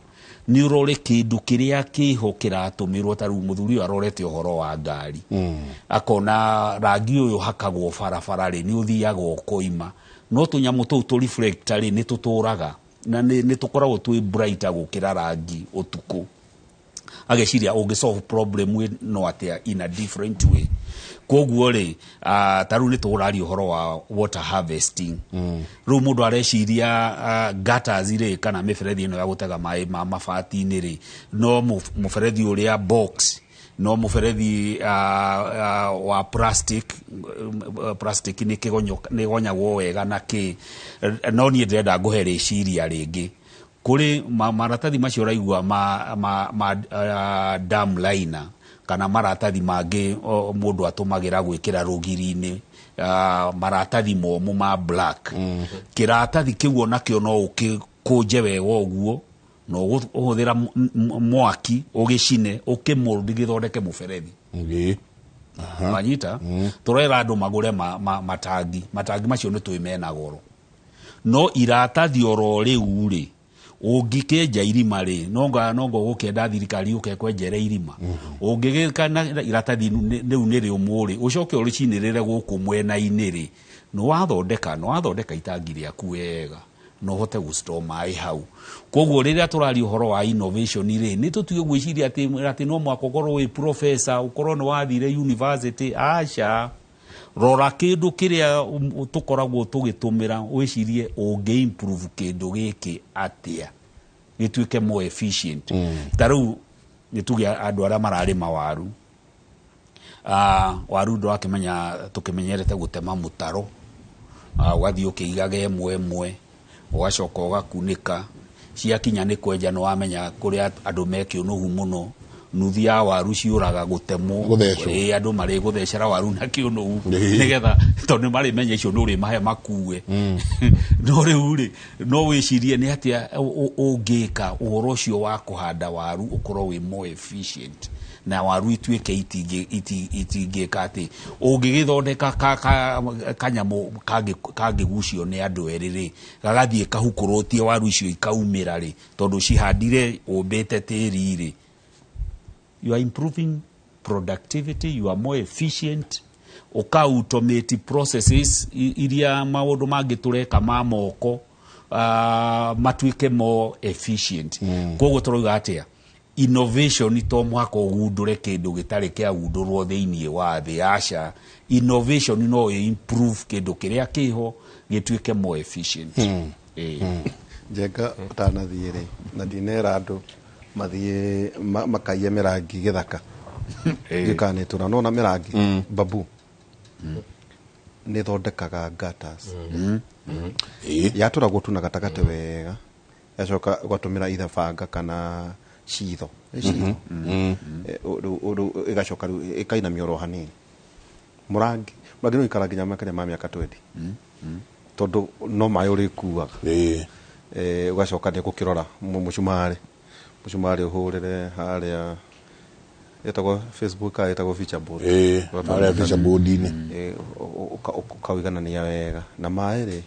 nĩ ũrore kĩndũ kĩrĩa kĩho kĩratũmĩrwo. Ta rĩu mũthuri ũyũ arorete ũhoro wa ngari, akona rangi ũyũ hakagwo barabara rĩ, nĩ ũthiaga ũkoima, no tũnyamũ tũu tũ reflector rĩ, nĩ tũtũraga na nĩ tũkoragwo twĩ brighter gũkĩra rangi ũtukũ. Ageciria ũngĩ solve problem ĩno atĩa in a different way. Koguo rĩ, ta rĩu nĩ tũraria ũhoro wa water harvesting. Rĩu mũndũ areciria gutters rĩ, kana mĩberethi ĩno ya gũtega maĩ ma mabati-inĩ rĩ, no mũberethi ũrĩa box, no mũberethi wa plastic. Plastic nĩ kĩgonyo, nĩ gonyagwo wega na kĩ, no niĩ ndĩrenda ngũhe rĩciria rĩngĩ. Kũrĩ maratathi macio ũraigua ma dam liner kana maratathi mangĩ mũndũ atũmagĩra gwĩkĩra rũgiri-inĩ, maratathi momũ ma black. Kĩratathi kĩu onakĩo no ũkĩkũnje wega ũguo na ũhũthĩra mwaki ũgĩcine ũkĩmũrndi gĩthondeke mũberethi. Wanyita? Tũrera andũ magũre matangi. Matangi macio nĩ tũĩ mena goro, no iratathi oro rĩu rĩ, ũngĩkĩenja irima rĩ, nonga ũgũkĩenda thirikari yũke ĩkwenjere irima. Ũngĩgĩka na iratathi rĩu nĩ rĩũmũ rĩ, ũcoke ũrĩcinĩrĩre gũkũ mwena-inĩ rĩ, nĩ wathondeka itangi rĩaku wega na ũhote gũstore maĩ hau. Koguo rĩrĩa tũraria ũhoro wa innovation rĩ, nĩ tũtige gwĩciria atĩ no mũhaka ũkorwo wĩ professor, ũkorwo nĩ wathire university. Aca, rora kĩndũ kĩrĩa tũkoragwo tũgĩtũmĩra, wĩcirie ũngĩ improve kĩndũ gĩkĩ atĩa gĩtuĩke more efficient. Ta rĩu nĩ tuge andũ arĩa mararĩma waru, waru ndwakĩmenya tũkĩmenyerete gũtema mũtaro, ũgathiĩ ũkĩigaga ĩmwe ĩmwe, ũgacoka ũgakunĩka. Ciakinya nĩ kwenja, nĩ wamenya kũrĩa andũ me kĩũnũhu mũno, nuthu ya waru ciũraga gũtemwo. Gũthecwo. Ĩĩ, andũ marĩ gũthecera waru na kĩũnũhu nĩgetha tondũ nĩ marĩmenya icio nĩ ũrĩmahe makue. No rĩu rĩ, no wĩcirie nĩ atĩa ũngĩka ũhoro ũcio wa kũhanda waru ũkorwo wĩ more efficient na waru ituĩke itingĩka atĩ ũngĩgĩthondeka kanyamũ kangĩgucio nĩ andũ erĩ rĩ, gagathiĩ kahukũrũtie waru icio ikaumĩra rĩ, tondũ cihandire ũmbĩte tĩri rĩ, you are improving productivity, you are more efficient. Ũka automate processes iria maũndũ mangĩ tũreka ma moko, matuĩke more efficient. Koguo tũrauga atĩa? Innovation to mũhaka ũgundũre kĩndũ gĩtarĩ kĩagundũrwo thĩinĩ wa thĩ. Aca, innovation no ĩ improve kĩndũ kĩrĩa kĩho gĩtuĩke more efficient. Ĩĩ. Njenga, ũtanathiĩ rĩ, na ndinera andũ mathiĩ makaiye mĩrangi gĩthaka ndiũkaga nĩ tũra nona mĩrangi babu nĩ ĩthondekaga gutters. Yatũragwo tu na gatagatĩ wega, yacoka ũgatũmĩra either banga kana citho. Nĩ citho. Rĩu ĩgacoka rĩu ĩkainamio oro hanini. Mũrangi no ikara nginya makĩria ma mĩaka 20 tondũ no maĩ ũrĩkuaga. Ũgacoka nĩ gũkĩrora mũcumarĩ ũhũrĩre harĩa ĩtagwo Facebook kana ĩtagwo feature board. Harĩa feature board-inĩ. Ũkawĩiganania wega na maĩ rĩ,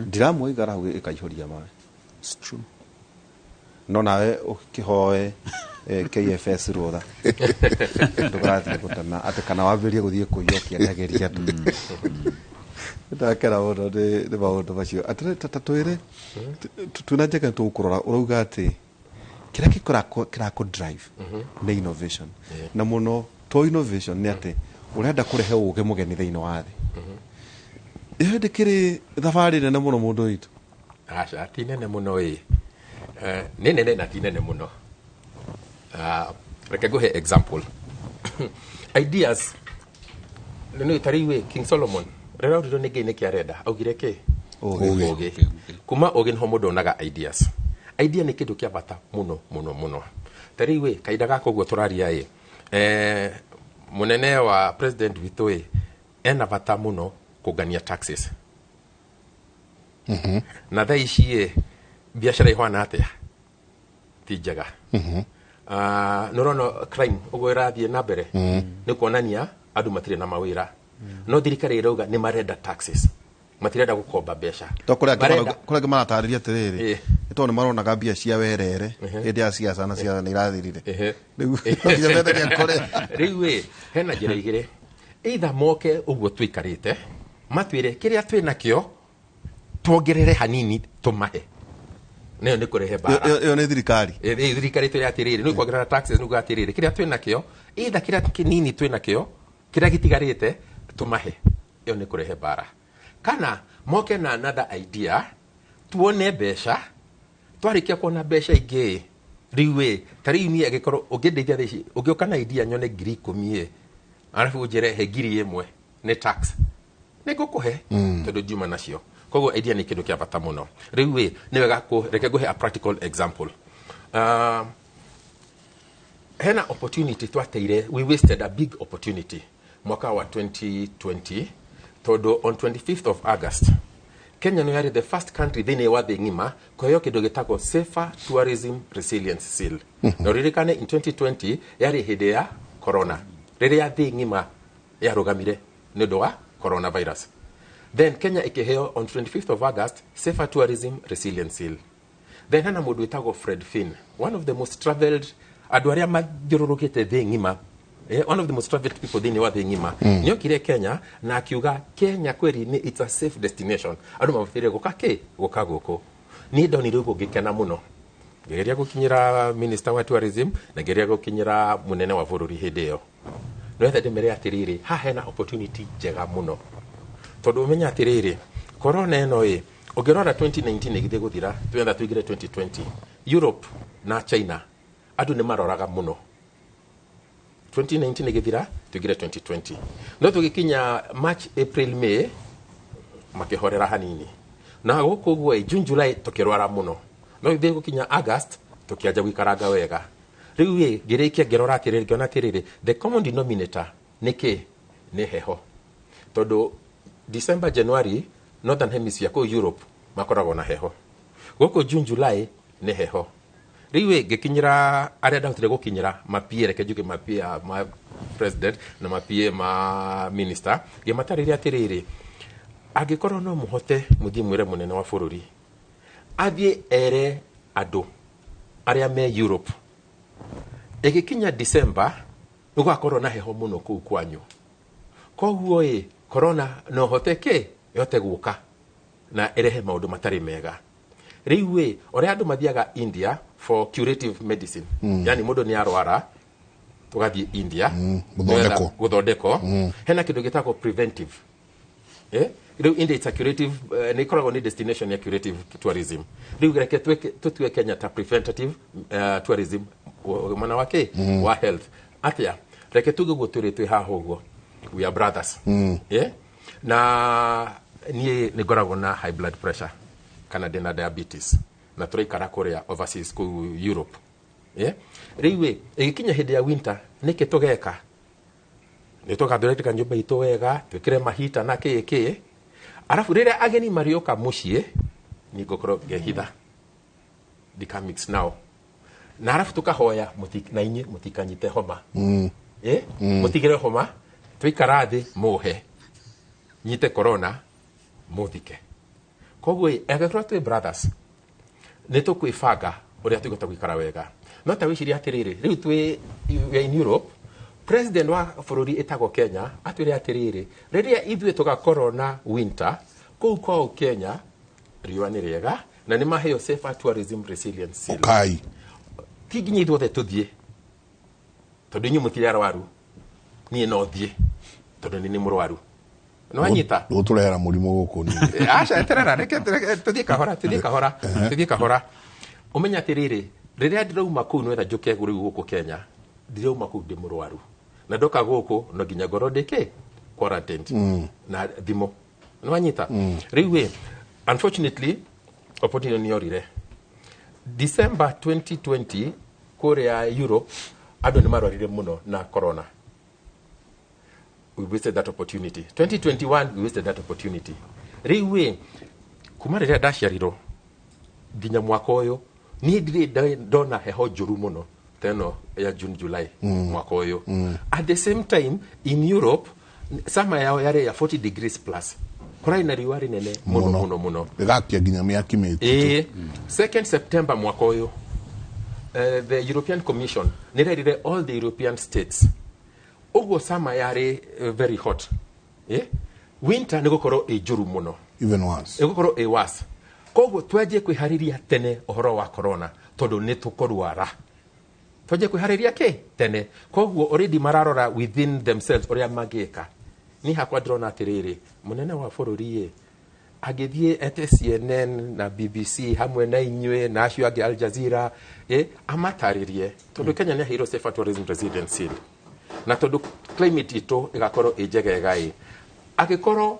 ndiramu waigara hau ĩkaihũria maĩ. It's true. No nawe ũkĩhoe KFS rũtha ndũgathiĩ gũtema atĩ kana wambĩrĩrie gũthiĩ kũiya ũkĩendagĩria andũ. Ndakena mũno nĩ maũndũ macio. Atĩrĩ, ta twĩre twĩna njega tũgũkũrora, ũrauga atĩ kĩrĩa kĩrakũ drive nĩ innovation, na mũno to innovation nĩ atĩ ũrenda kũrehe ũgĩ mũgeni thĩinĩ wa thĩ. Ĩyo hĩndĩ kĩrĩ thabarĩ nene mũno mũndũ witũ. Aca, ti nene mũno ĩ. Nĩ nene na ti nene mũno. Reke ngũhe example. Ideas nĩ ta rĩu ĩ, King Solomon rĩrĩa auririo nĩ Ngai nĩkĩ arenda, augire kĩ? Ũgĩ. Ũgĩ. Kuma ũgĩ nĩho mũndũ onaga ideas. Idea nĩ kĩndũ kĩa bata mũno mũno mũno. Ta rĩu ĩ, kahinda gaka ũguo tũraria ĩ, mũnene wa president witũ ĩ, ena bata mũno kũngania taxes, na thaa ici ĩ, biacara ihwana atĩa? Ti njega. Nĩ ũrona crime ũguo ĩrathiĩ na mbere, nĩ kuonania andũ matirĩ na mawĩra, no thirikari ĩrauga nĩ marenda taxes, matirenda gũkomba mbeca. To kũrĩa angĩ kũrĩa angĩ maratarĩria atĩrĩrĩ, nĩ tondũ nĩ maronaga mbia cia werere hĩndĩ ya siasa na siasa nĩ irathirire. Rĩu nginya mendagia kũrĩa. Rĩu ĩ, hena njĩra igĩrĩ: either moke ũguo tũikarĩte matwĩre kĩrĩa twĩ nakĩo tuongerere hanini tũmahe, nayo nĩ kũrehe mbara. Ĩyo nĩ thirikari. Thirikari twĩre atĩrĩrĩ, nĩ kuongerera taxes, nĩ kuga atĩrĩrĩ, kĩrĩa twĩ nakĩo, either kĩrĩa kĩnini twĩ nakĩo, kĩrĩa gĩtigarĩte tũmahe, ĩyo nĩ kũrehe mbara. Kana moke na another idea, tuone mbeca. Twarĩkia kuona mbeca ingĩ rĩu ĩ, ta rĩu niĩ angĩkorwo ũngĩndeithia thaa ici, ũngĩũka na idea nyone 10,000 ĩ, arabu ũnjĩre he 1,000 nĩ tax, nĩ ngũkũhe tondũ ngiuma nacio. Koguo idea nĩ kĩndũ kĩa bata mũno. Rĩu ĩ nĩ wega reke ngũhe a practical example. Hena opportunity twateire, we wasted a big opportunity mwaka wa 2020, tondũ on 25th of August Kenya nĩ yarĩ the first country thĩinĩ wa thĩ ng'ima kũheo kĩndũ gĩtagwo Safer Tourism Resilience Seal. Na ũririkane in 2020 yarĩ hĩndĩ ya corona, rĩrĩa thĩ ng'ima yarũgamire nĩ ũndũ wa coronavirus. Then Kenya ĩkĩheo on 25th of August Safer Tourism Resilience Seal. Then hena mũndũ wĩtagwo Fred Finn, one of the most traveled, andũ arĩa mathiũrũrũkĩte thĩ ng'ima, one of the most traveled people thĩinĩ wa thĩ ng'ima, nĩokire Kenya na akiuga Kenya kweri nĩ it's a safe destination, andũ mabataire gũka kĩ gũka gũkũ. Niĩ ndonire ũguo ngĩkena mũno, ngĩgeria gũkinyĩra minister wa tourism na ngĩgeria gũkinyĩra mũnene wa bũrũri hĩndĩ ĩyo, nĩgetha ndĩmere atĩrĩrĩ, haha hena opportunity njega mũno, tondũ ũmenye atĩrĩrĩ, corona ĩno ĩ ũngĩrora 2019 ĩgĩthiĩ gũthira, twenda tũingĩre 2020, Europe na China andũ nĩ maroraga mũno. 2019 ĩgĩthira, tũingĩre 2020, no tũgĩkinya March, April, May makĩhorera hanini, na gũkũ ũguo ĩ June, July tũkĩrwara mũno, no ithuĩ gũkinya August tũkĩanjia gũikaranga wega. Rĩu ĩ ngĩrĩkia ngĩrora atĩrĩrĩ, ngĩona atĩrĩrĩ, the common denominator nĩ kĩ? Nĩ heho, tondũ December, January Northern Hemisphere kũu Europe makoragwo na heho, gũkũ June, July nĩ heho. Rĩu ĩ ngĩkinyĩra arĩa ndahotire gũkinyĩra mapie, reke njuge mapie ma president na mapie ma minister, ngĩmatarĩria atĩrĩrĩ, angĩkorwo no mũhote mũthiĩ mwĩre mũnene wa bũrũri athiĩ ere andũ arĩa me Europe, ĩgĩkinya December nĩ gũgakorwo na heho mũno kũu kwanyu, koguo ĩ corona no hote kĩ ĩhote gũka na ĩrehe maũndũ matarĩ mega. Rĩu ĩ ũrĩa andũ mathiaga India for curative medicine, yani mũndũ nĩ arwara tũgathiĩ India gũthondekwo. Gũthondekwo, hena kĩndũ gĩtagwo preventive. Rĩu India it's a curative, nĩ ĩkoragwo nĩ destination ya curative tourism. Rĩu reke tũtue Kenya ta preventative tourism mwena wa kĩ wa health. Atĩa, reke tuge ũguo tũrĩ twĩ haha ũguo, we are brothers. Na niĩ nĩ ngoragwo na high blood pressure kana ndĩna diabetes, na tũraikara kũrĩa overseas kũu Europe. Rĩu ĩ ĩgĩkinya hĩndĩ ya winter nĩkĩ tũgeka? Nĩ tũgathondeka nyũmba itũ wega, twĩkĩre mahita na kĩ kĩ, arabu rĩrĩa ageni marĩũka mũciĩ niĩ ngũkorwo ngehitha, ndika mix nao, na arabu tũkahoya na inyuĩ mũtikanyite homa, mũtigire homa, tũikara thĩ mũhe nyite corona mũthike. Koguo ĩ angĩkorwo twĩ brothers nĩ tũkwĩbanga ũrĩa tũngĩhota gũikara wega. No ta wĩcirie atĩrĩrĩ, rĩu twĩ we are in Europe, president wa bũrũri ĩtagwo Kenya atwĩre atĩrĩrĩ, rĩrĩa ithuĩ tũgakorwo na winter kũu kwao Kenya riũa nĩ rĩega na nĩ maheo Safer Tourism Resilience Seal. Ũkai. Ti nginya ithuothe tũthiĩ, tondũ inyuĩ mũtirĩ arwaru, niĩ no thiĩ tondũ nĩ nĩ mũrwaru. Nĩ wanyita? Ũtũrehera mũrimũ gũkũ ningĩ. Aca, eterera, reke tũthiĩ kahora, tũthiĩ kahora, tũthiĩ kahora. Ũmenye atĩrĩrĩ, rĩrĩa ndĩrauma kũu nĩgetha njũke rĩu gũkũ Kenya, ndĩrauma kũu ndĩ mũrwaru, na ndoka gũkũ no nginya ngorwo ndĩ kĩ quarantined na thimũ. Nĩ wanyita? Rĩu ĩ unfortunately opportunity nĩ yorire. December 2020 kũrĩa Europe andũ nĩ marwarire mũno na corona. We wasted that opportunity. 2021 we wasted that opportunity. Rĩu ĩ kuma rĩrĩa ndaciarirwo nginya mwaka ũyũ niĩ ndirĩ ndona heho njũru mũno ta ĩno ya June, July mwaka ũyũ. At the same time in Europe summer yao yarĩ ya 40 degrees plus, kũrarĩ na riũa rĩnene mũno mũno mũno, Ĩgakia nginya mĩaki mĩtitũ. Ĩĩ, 2nd September mwaka ũyũ, the European Commission nĩrerire all the European states ũguo summer yarĩ very hot, winter nĩ gũkorwo ĩ njũru mũno, Even worse. Ĩgũkorwo ĩ worse. Koguo twanjie kwĩharĩria tene ũhoro wa corona, tondũ nĩ tũkũrwara. Twanjie kwĩharĩria kĩ tene. Koguo already mararora within themselves ũrĩa mangĩka. Niĩ hakwa ndĩrona atĩrĩrĩ, mũnene wa bũrũri ĩ angĩthiĩ ete CNN na BBC hamwe na inyuĩ na acio angĩ Al Jazeera, amatarĩrie, tondũ Kenya nĩ aheirwo Safer Tourism Resilience Seal, na tondũ climate itũ ĩgakorwo ĩ njegega ĩ angĩkorwo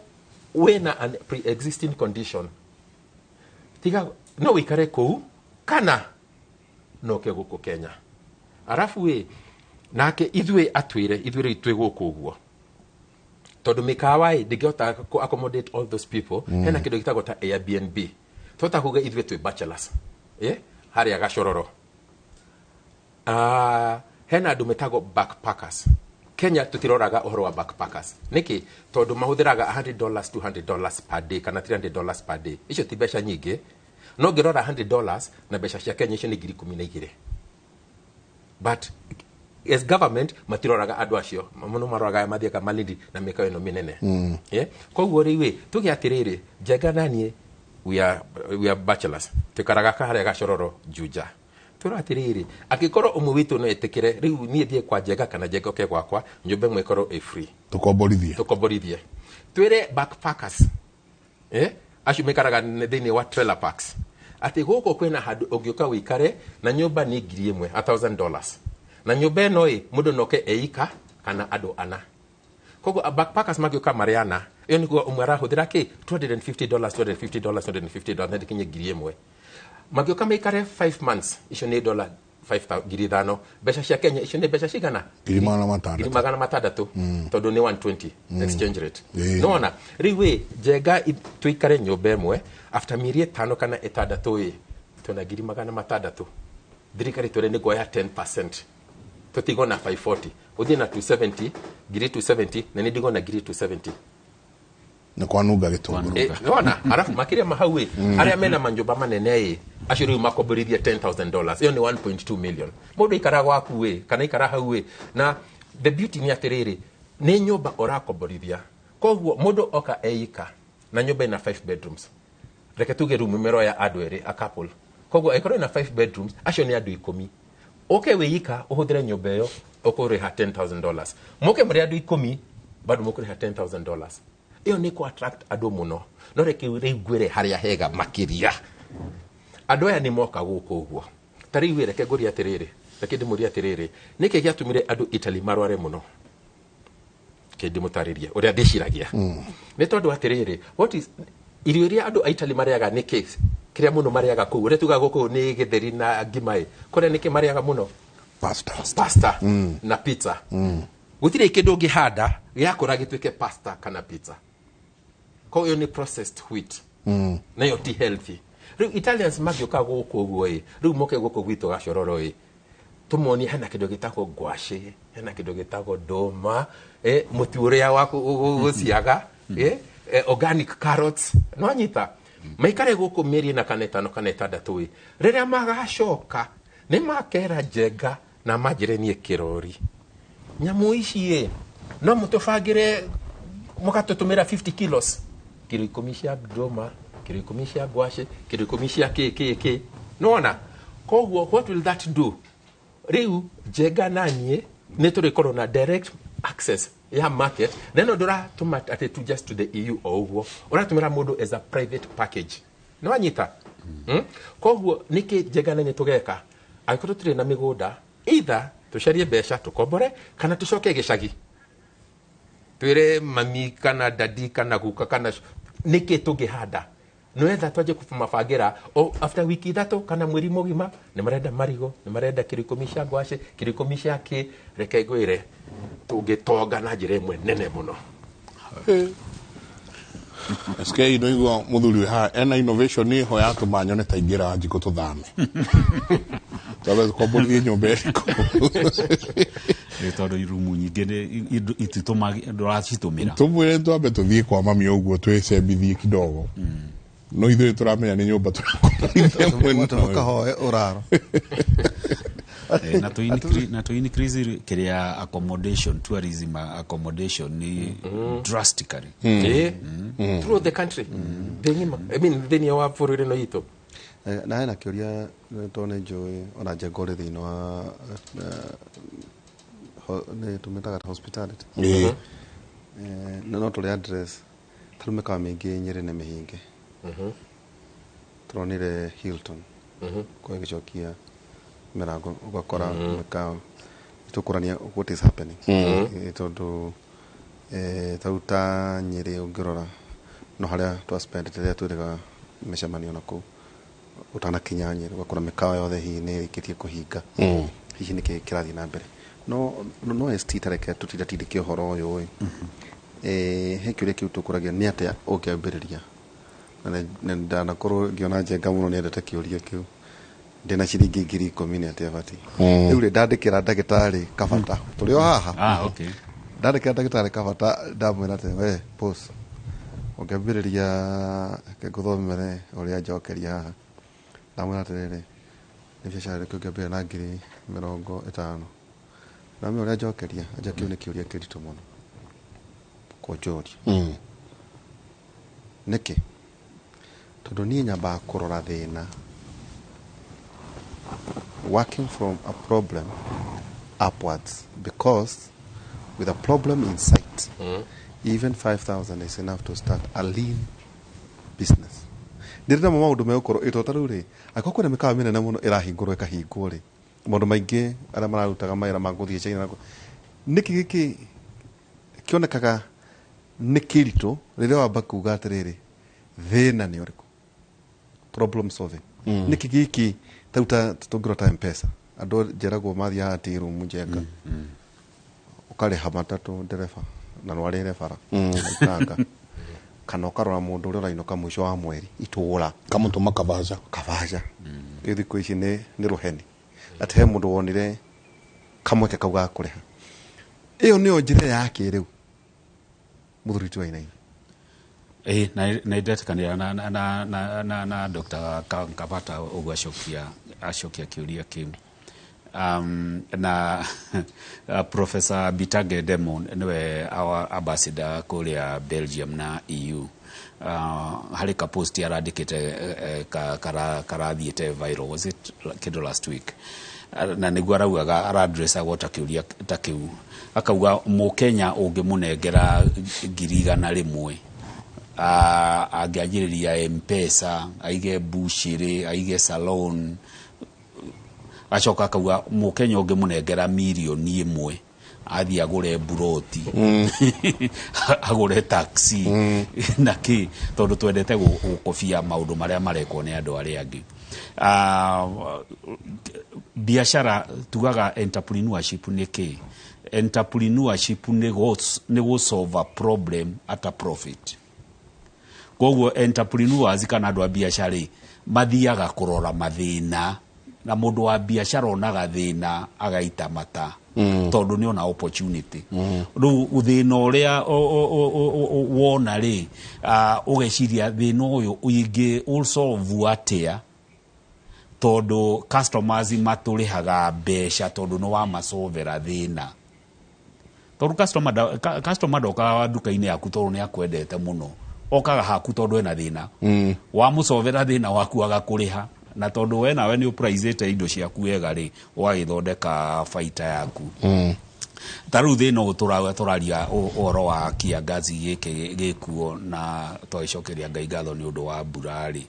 Wĩna an pre-existing condition, tiga no wĩikare kũu kana noke gũkũ Kenya. Arabu ĩ nake ithuĩ atwĩre ithuĩ rĩu twĩ gũkũ ũguo, tondũ mĩkawa ĩ ndĩngĩhota kũ accommodate all those people. Hena kĩndũ gĩtagwo ta Airbnb. Twahota kuga ithuĩ twĩ bachelors, harĩa Gacororo. Hena andũ metagwo backpackers. Kenya tũtiroraga ũhoro wa backpackers. Nĩkĩ? Tondũ mahũthĩraga $100, $200 per day kana $300 per day. Icio ti mbeca nyingĩ, no ngĩrora $100 na mbeca cia Kenya, icio nĩ 12,000. But as government matiroraga andũ acio mũno, maroraga aya mathiaga Malindi na mĩkawa ĩno mĩnene. Yeah? Koguo rĩu ĩ tuge atĩrĩrĩ, Njenga na niĩ we are bachelors, tũikaraga harĩa Gacororo Juja. Twĩrwo atĩrĩrĩ, angĩkorwo ũmwe witũ no ĩtĩkĩre rĩu niĩ thiĩ kwa Njenga kana Njenga oke gwakwa, nyũmba ĩmwe ĩkorwo ĩ free. Tũkomborithie. Tũkomborithie, twĩre backpackers, acio maikaraga thĩinĩ wa trailer parks, atĩ gũkũ kwĩna handũ ũngĩũka wĩikare na nyũmba nĩ 1,000, $1,000, na nyũmba ĩno ĩ mũndũ noke eika kana andũ ana. Koguo backpackers mangĩũka marĩ ana, ĩyo nĩ kuga ũmwe arahũthĩra kĩ $250, $250, $250, na ndĩkinye 1,000. Mangĩũka maikare 5 months, icio nĩ dollar 5,000, mbeca cia Kenya icio nĩ mbeca cigana? 600,000. 600,000, tondũ nĩ 120 exchange rate. Nona rĩu ĩ Njenga tũikare nyũmba ĩmwe, after mĩeri 5 kana 6 ĩ twĩna 600,000. Thirikari twĩre nĩ kuoya 10%, tũtigwo na 540, ũthiĩ na 270, 270,000, na nĩ ndigwo na 270,000. Nĩ kwanunga gĩtũngũrũ. Nĩwona, arabu makĩria ma hau ĩ arĩa mena manyũmba manene ĩ acio rĩu makomborithia $10,000, ĩyo nĩ 1.2 million. Mũndũ ikara gwaku ĩ kana ikara hau ĩ, na the beauty nĩ atĩrĩrĩ, nĩ nyũmba ũrakomborithia, koguo mũndũ oka eika na nyũmba ĩna 5 bedrooms, reke tuge room ĩmwe ya andũ erĩ, a couple, koguo ĩkorwo ĩna 5 bedrooms, acio nĩ andũ 10. Ũke wĩika ũhũthĩre nyũmba ĩyo, ũkũrĩha $10,000. Mũke mũrĩ andũ 10, bado mũkũrĩha $10,000. Ĩyo nĩ kũ attract andũ mũno. No reke rĩu ngwĩre harĩa hega makĩria, andũ aya nĩ moka gũkũ ũguo. Ta rĩu ĩ, reke ngũrie atĩrĩrĩ, reke ndĩmũrie atĩrĩrĩ, nĩkĩ gĩatũmire andũ Italy marware mũno? Ke ndĩmũtarĩrie ũrĩa ndĩciragia. Nĩ tondũ atĩrĩrĩ, what is irio iria andũ a Italy marĩaga? Nĩ kĩ kĩrĩa mũno marĩaga kũu? Ũrĩa tugaga gũkũ nĩ gĩtheri na ngima ĩ, kũrĩa nĩkĩ marĩaga mũno? Pasta. Pasta na pizza. Gũtirĩ kĩndũ ũngĩhanda gĩakũra gĩtuĩke pasta kana pizza. Koguo ĩyo nĩ processed wheat, nayo ti healthy. Rĩu Italians mangĩũka gũkũ ũguo ĩ, rĩu moke gũkũ gwitũ Gacororo ĩ, tũmonie hena kĩndũ gĩtagwo ngwacĩ, hena kĩndũ gĩtagwo ndũma, mũtu ũrĩa wa gũciaga, organic carrots, nĩwanyita, maikare gũkũ mĩeri 4 kana 5 kana 6 ĩ, rĩrĩa magacoka nĩ makera Njenga na manjĩre niĩ kĩrori, nyamũ ici ĩ no mũtũbangĩre mũgatũtũmĩra 50 kilos, kiro 10 cia ndũma, kiro 10 cia ngwacĩ, kiro 10 cia kĩ kĩ kĩ, nĩwona? Koguo what will that do? Rĩu Njenga na niĩ nĩ tũrĩkorwo na direct access ya market, na ĩno ndũratũma atĩ tu just to the EU o ũguo, ũratũmĩra mũndũ as a private package, nĩwanyita? Koguo nĩkĩ Njenga na niĩ tũgeka angĩkorwo tũtirĩ na mĩgũnda? Either tũcarie mbeca tũkombore kana tũcoke gĩcagi twĩre mami kana dadi kana guka kana nĩkĩ tũngĩhanda, nĩwetha twanjie kũmabangĩra o after wiki 3 kana mweri mũgima, nĩ marenda marigo, nĩ marenda kiro 10 cia ngwacĩ, kiro 10 cia kĩ. Reke ngwĩre, tũngĩtonga na njĩra ĩmwe nene mũno. SK no igua muthuri wĩ haha ena innovation ĩho yatũma nyone ta ingĩra njikũ tũthame, twambe tũkomborithie nyũmba ĩrĩkũ. Nĩ tondũ rumu nyingĩ ndũracitũmĩra. Tũmwĩre twambe tũthiĩ kwa mami ũguo twĩcembithie kidogo, no ithuĩ tũramenya nĩ nyũmba tũrakomborithia mwena ũyũ. Mũkahoe ũraro. Na tũ increase kĩrĩa accommodation, tourism accommodation ni drastically. Throughout the country, thĩ ng'ima, I mean thĩinĩ wa bũrũri ĩno itũ. Na hena kĩũria, tondũ nĩ njũĩ ona Njenga ũrĩ thĩinĩ wa nĩ tũmĩtaga ta hospitality. Na no tũrĩ address ta rĩu mĩkawa mĩingĩ Nyĩrĩ nĩ mĩhinge. Tũronire Hilton kwa ĩgĩcokia mĩrango, ũgakora mĩkawa tũkũrania what is happening. Tondũ tarĩu ta Nyĩrĩ ũngĩrora No harĩa twa spend rĩrĩa twĩrĩga mĩcemanio na kũu ũtanakinya Nyĩrĩ, ũgakora mĩkawa yothe hihi nĩ ĩrĩkĩtie kũhinga. Hihi nĩkĩ kĩrathiĩ na mbere? No ST, tareke tũtindatindĩke ũhoro ũyũ ĩ. He kĩũria kĩu tũkũragia, nĩ atĩa ũngĩambĩrĩria? Na ndanakorwo ngĩona Njenga mũno nĩendete kĩũria kĩu. Ndĩna ciringi 10,000, nĩ atĩa batiĩ? Rĩu rĩ, ndandĩkĩra ndagĩtarĩ Kabata, tũrĩ o haha. Ah, okay. Ndandĩkĩra ndagĩtarĩ Kabata, ndamwĩra atĩ, "We boss, ũngĩambĩrĩria," reke ngũthomere ũrĩa njokeria haha. Ndamwĩra atĩrĩrĩ, "Nĩ biacara ĩrĩkũ ũngĩambĩrĩria na 50,000?" Ndamwĩra ũrĩa njokeria anja, "Kĩu nĩ kĩũria kĩritũ mũno kũnjũria." Nĩkĩ? Tondũ niĩ nyambaga kũrora thĩna, working from a problem upwards, because with a problem in sight, even 5000 is enough to start a lean business. Ndĩrĩ namo maũndũ megũkorwo ĩto ta rĩu rĩ, angĩkorwo kwĩna mĩkawa mĩnene mũno ĩrahingũrwo ĩkahingwo rĩ, maũndũ maingĩ arĩa mararutaga mawĩra ma gũthiĩ China nĩkĩ gĩkĩ kĩonekaga nĩ kĩritũ rĩrĩa wamba kuga atĩrĩrĩ, thĩna nĩ ũrĩkũ? Problem solving. Nĩkĩ gĩkĩ tarĩu ta tũngĩrora ta Mpesa, andũ njeragwo mathiĩ haha tea room, Njenga, ũkarĩha matatũ ndereba na nwarĩre bara ikanga, kana ũkarora mũndũ ũrĩa ũrainũka mũico wa mweri itũra. Kamũtũma kabaca. Kabaca. Rĩu thikũ ici nĩ rũheni atĩ he mũndũ wonire kamweke kau ga kũrĩha. Ĩyo nĩyo njĩra ya kĩrĩu, mũthuri ti Wainaina. Ĩĩ, na ndetĩkanĩra na Dr. Kabata ũguo acokia kĩũria kĩu. Na Professor Bitange Ndemo nĩwe our ambassador kũrĩa Belgium na EU. Harĩ ka post arandĩkĩte karathiĩte viral, was it kĩndũ last week, na nĩguo araugaga aradressagwo ta kĩũria ta kĩu, akauga mũkenya ũngĩmũnengera 100,000, angĩanjĩrĩria Mpesa, aige bushiri, aige salon. Acoka akauga mũkenya ũngĩmũnengera 1 mirioni athiĩ agũre mburoti, agũre taxi na kĩ, tondũ twendete gũkobia maũndũ marĩa marekwo nĩ andũ arĩa angĩ. Biacara tugaga entrepreneurship nĩ kĩ? Entrepreneurship nĩ gũ solve a problem at a profit. Koguo entrepreneurs kana andũ a biacara rĩ, mathiaga kũrora mathĩna, na mũndũ wa biacara onaga thĩna agaita mata, tondũ nĩ ona opportunity. Rĩu thĩna ũrĩa wona rĩ, ũgeciria thĩna ũyũ ingĩ ũsolve atĩa, tondũ customers matũrĩhaga mbeca tondũ nĩ wamasovera thĩna, tondũ customer ndokaga nduka-inĩ yaku tondũ nĩ akwendete mũno, okaga haku tondũ ena thĩna. Wamũcovera thĩna waku agakũrĩha, na tondũ we nawe nĩ ũpraicĩte indo ciaku wega rĩ, ũgagĩthondeka baita yaku. Ta rĩu thĩna ũyũ tũraria ũhoro wa kiangazi gĩkĩ gĩkuo, na twagĩcokeria Ngai ngatho nĩ ũndũ wa mbura rĩ,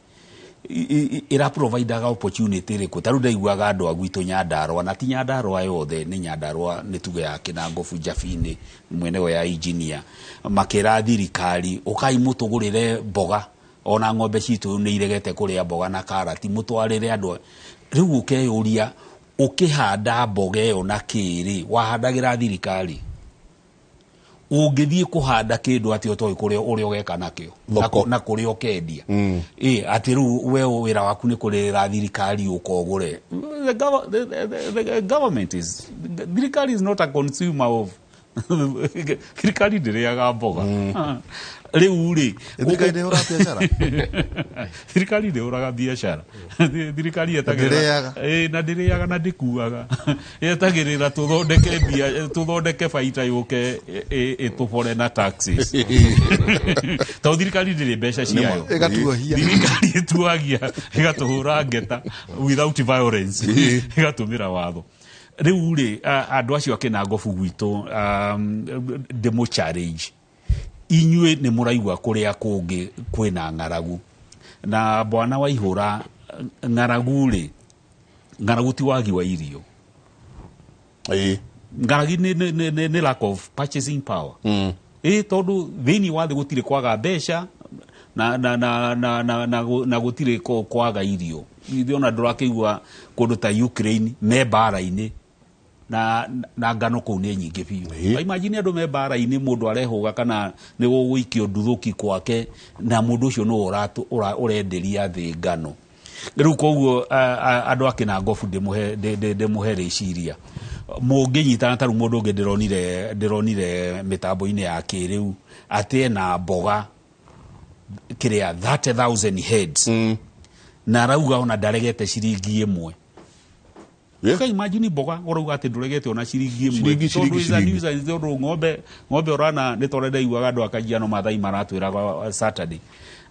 ĩra providaga opportunity ĩrĩkũ? Ta rĩu ndaiguaga andũ a gwitũ Nyandarũa, na ti Nyandarũa yothe, nĩ Nyandarũa nĩ tuge ya Kĩnangobu, Njabini, mwena ĩyo ya engineer, makĩra thirikari, "Ũkai mũtũgũrĩre mboga, ona ng'ombe citũ nĩ iregete kũrĩa mboga na karati, mũtwarĩre andũ." Rĩu ũkeyũria, ũkĩhanda mboga ĩyo na kĩrĩ wahandagĩra thirikari, ũngĩthiĩ kũhanda kĩndũ atĩ ũtoĩ kũrĩa ũrĩa ũgeka nakĩo Thoko. Na kũrĩa ũkendia. Ĩ atĩ rĩu we wĩra waku nĩ kũrĩrĩra thirikari ũka ũgũre. The government is, thirikari is not a consumer of, thirikari ndĩrĩaga mboga rĩu rĩ. Thirikari ndĩhũraga biacara. Thirikari ndĩhũraga biacara. Thirikari yetagĩrĩra Ndĩrĩaga. Ĩ, na ndĩrĩaga na ndĩkuaga, yetagĩrĩra tũthondeke mbia, tũthondeke baita yũke ĩtũbore na taxes, tondũ thirikari ndĩrĩ mbeca ciayo. Ĩgatuohia. Thirikari ĩtuagia, ĩgatũhũra ngeta without violence, ĩgatũmĩra watho. Rĩu rĩ, andũ acio a Kĩnangobu gwitũ, ndĩmũ challenge inyuĩ, nĩ mũraigua kũrĩa kũngĩ kwĩna ng'aragu, na bwana Waihũra, ng'aragu rĩ, ng'aragu ti wagi wa irio. Ng'aragi nĩ lack of purchasing power. Ĩ tondũ thĩinĩ wa thĩ gũtirĩ kwaga mbeca. Na gũtirĩ kwaga irio. Ithuĩ ona ndũrakĩigua kũndũ ta Ukraine me mbara-inĩ na ngano kũu nĩ nyingĩ biũ. Imagine andũ me mbara-inĩ, mũndũ arehũga kana nĩ gũgũikio nduthũki gwake, na mũndũ ũcio nĩwe ũrenderia thĩ ngano. Rĩu koguo andũ a Kĩnangobu ndĩmũhe rĩciria mũngĩnyitana. Ta rĩu mũndũ ũngĩ ndĩronire mĩtambo-inĩ ya kĩrĩu atĩ ena mboga kĩrĩa 30,000 heads, na arauga ona ndaregete ciringi ĩmwe. Ka imagine mboga ũrauga atĩ ndũregete ona ciringi ĩmwe. Ciringi, Tondũ ciringi, is a ciringi. nuisance, tondũ ng'ombe ũrana nĩ tondũ ndaiguaga andũ a Kajiano Mathai maratwĩraga Saturday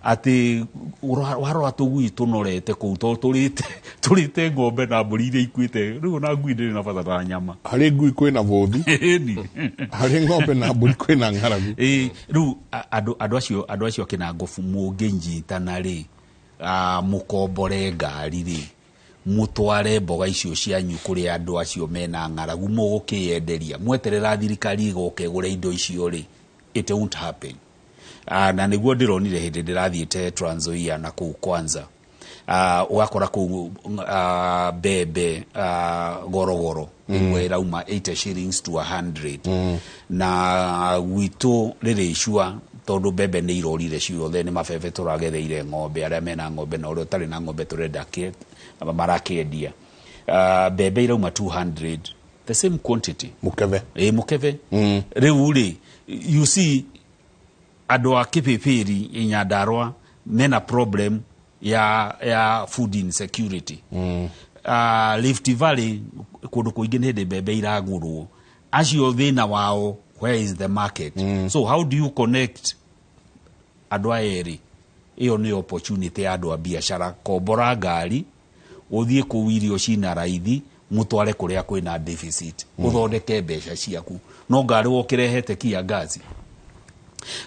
atĩ warora tũgui tũnorete kũu tondũ tũrĩte ng'ombe na mbũri iria ikuĩte. Rĩu ona ngui ndĩrĩ na bata na nyama. Harĩ ngui kwĩna bũthi. Ĩni. Harĩ ng'ombe na mbũri kwĩna ng'aragu. Ĩ, rĩu andũ acio Kĩnangobu mũngĩnyitana rĩ, mũkombore ngari rĩ, mũtware mboga icio cianyu kũrĩ andũ acio mena ng'aragu, mũgũkĩyenderia mweterera thirikari ĩgoka ĩgũre indo icio rĩ, it won't happen. Na nĩguo ndĩronire hĩndĩ ndĩrathiĩte Trans Nzoia na kũu Kwanza, ũgakora kũu mbembe gorogoro ĩmwe ĩrauma 80 shillings to 100, na gwitũ rĩrĩ icua tondũ mbembe nĩ irorire ciothe, nĩ mabebe tũragetheire ng'ombe, arĩa mena ng'ombe na ũrĩa ũtarĩ na ng'ombe tũrenda marakĩendia. Mbembe irauma 200, the same quantity. Mũkebe. Ĩ, mũkebe. Rĩu rĩ, you see, andũ a Kĩbĩbĩri Nyandarua mena problem ya food insecurity. Rift Valley kũndũ kũingĩ nĩ hĩndĩ mbembe iragũrwo. Acio thĩna wao, where is the market? So how do you connect andũ aya erĩ? Ĩyo nĩ opportunity ya andũ a biacara. Kombora ngari, ũthiĩ kũu irio cina raithi, mũtware kũrĩa kwĩna deficit, ũthondeke mbeca ciaku. No ngari wokĩrehete kia ngaci.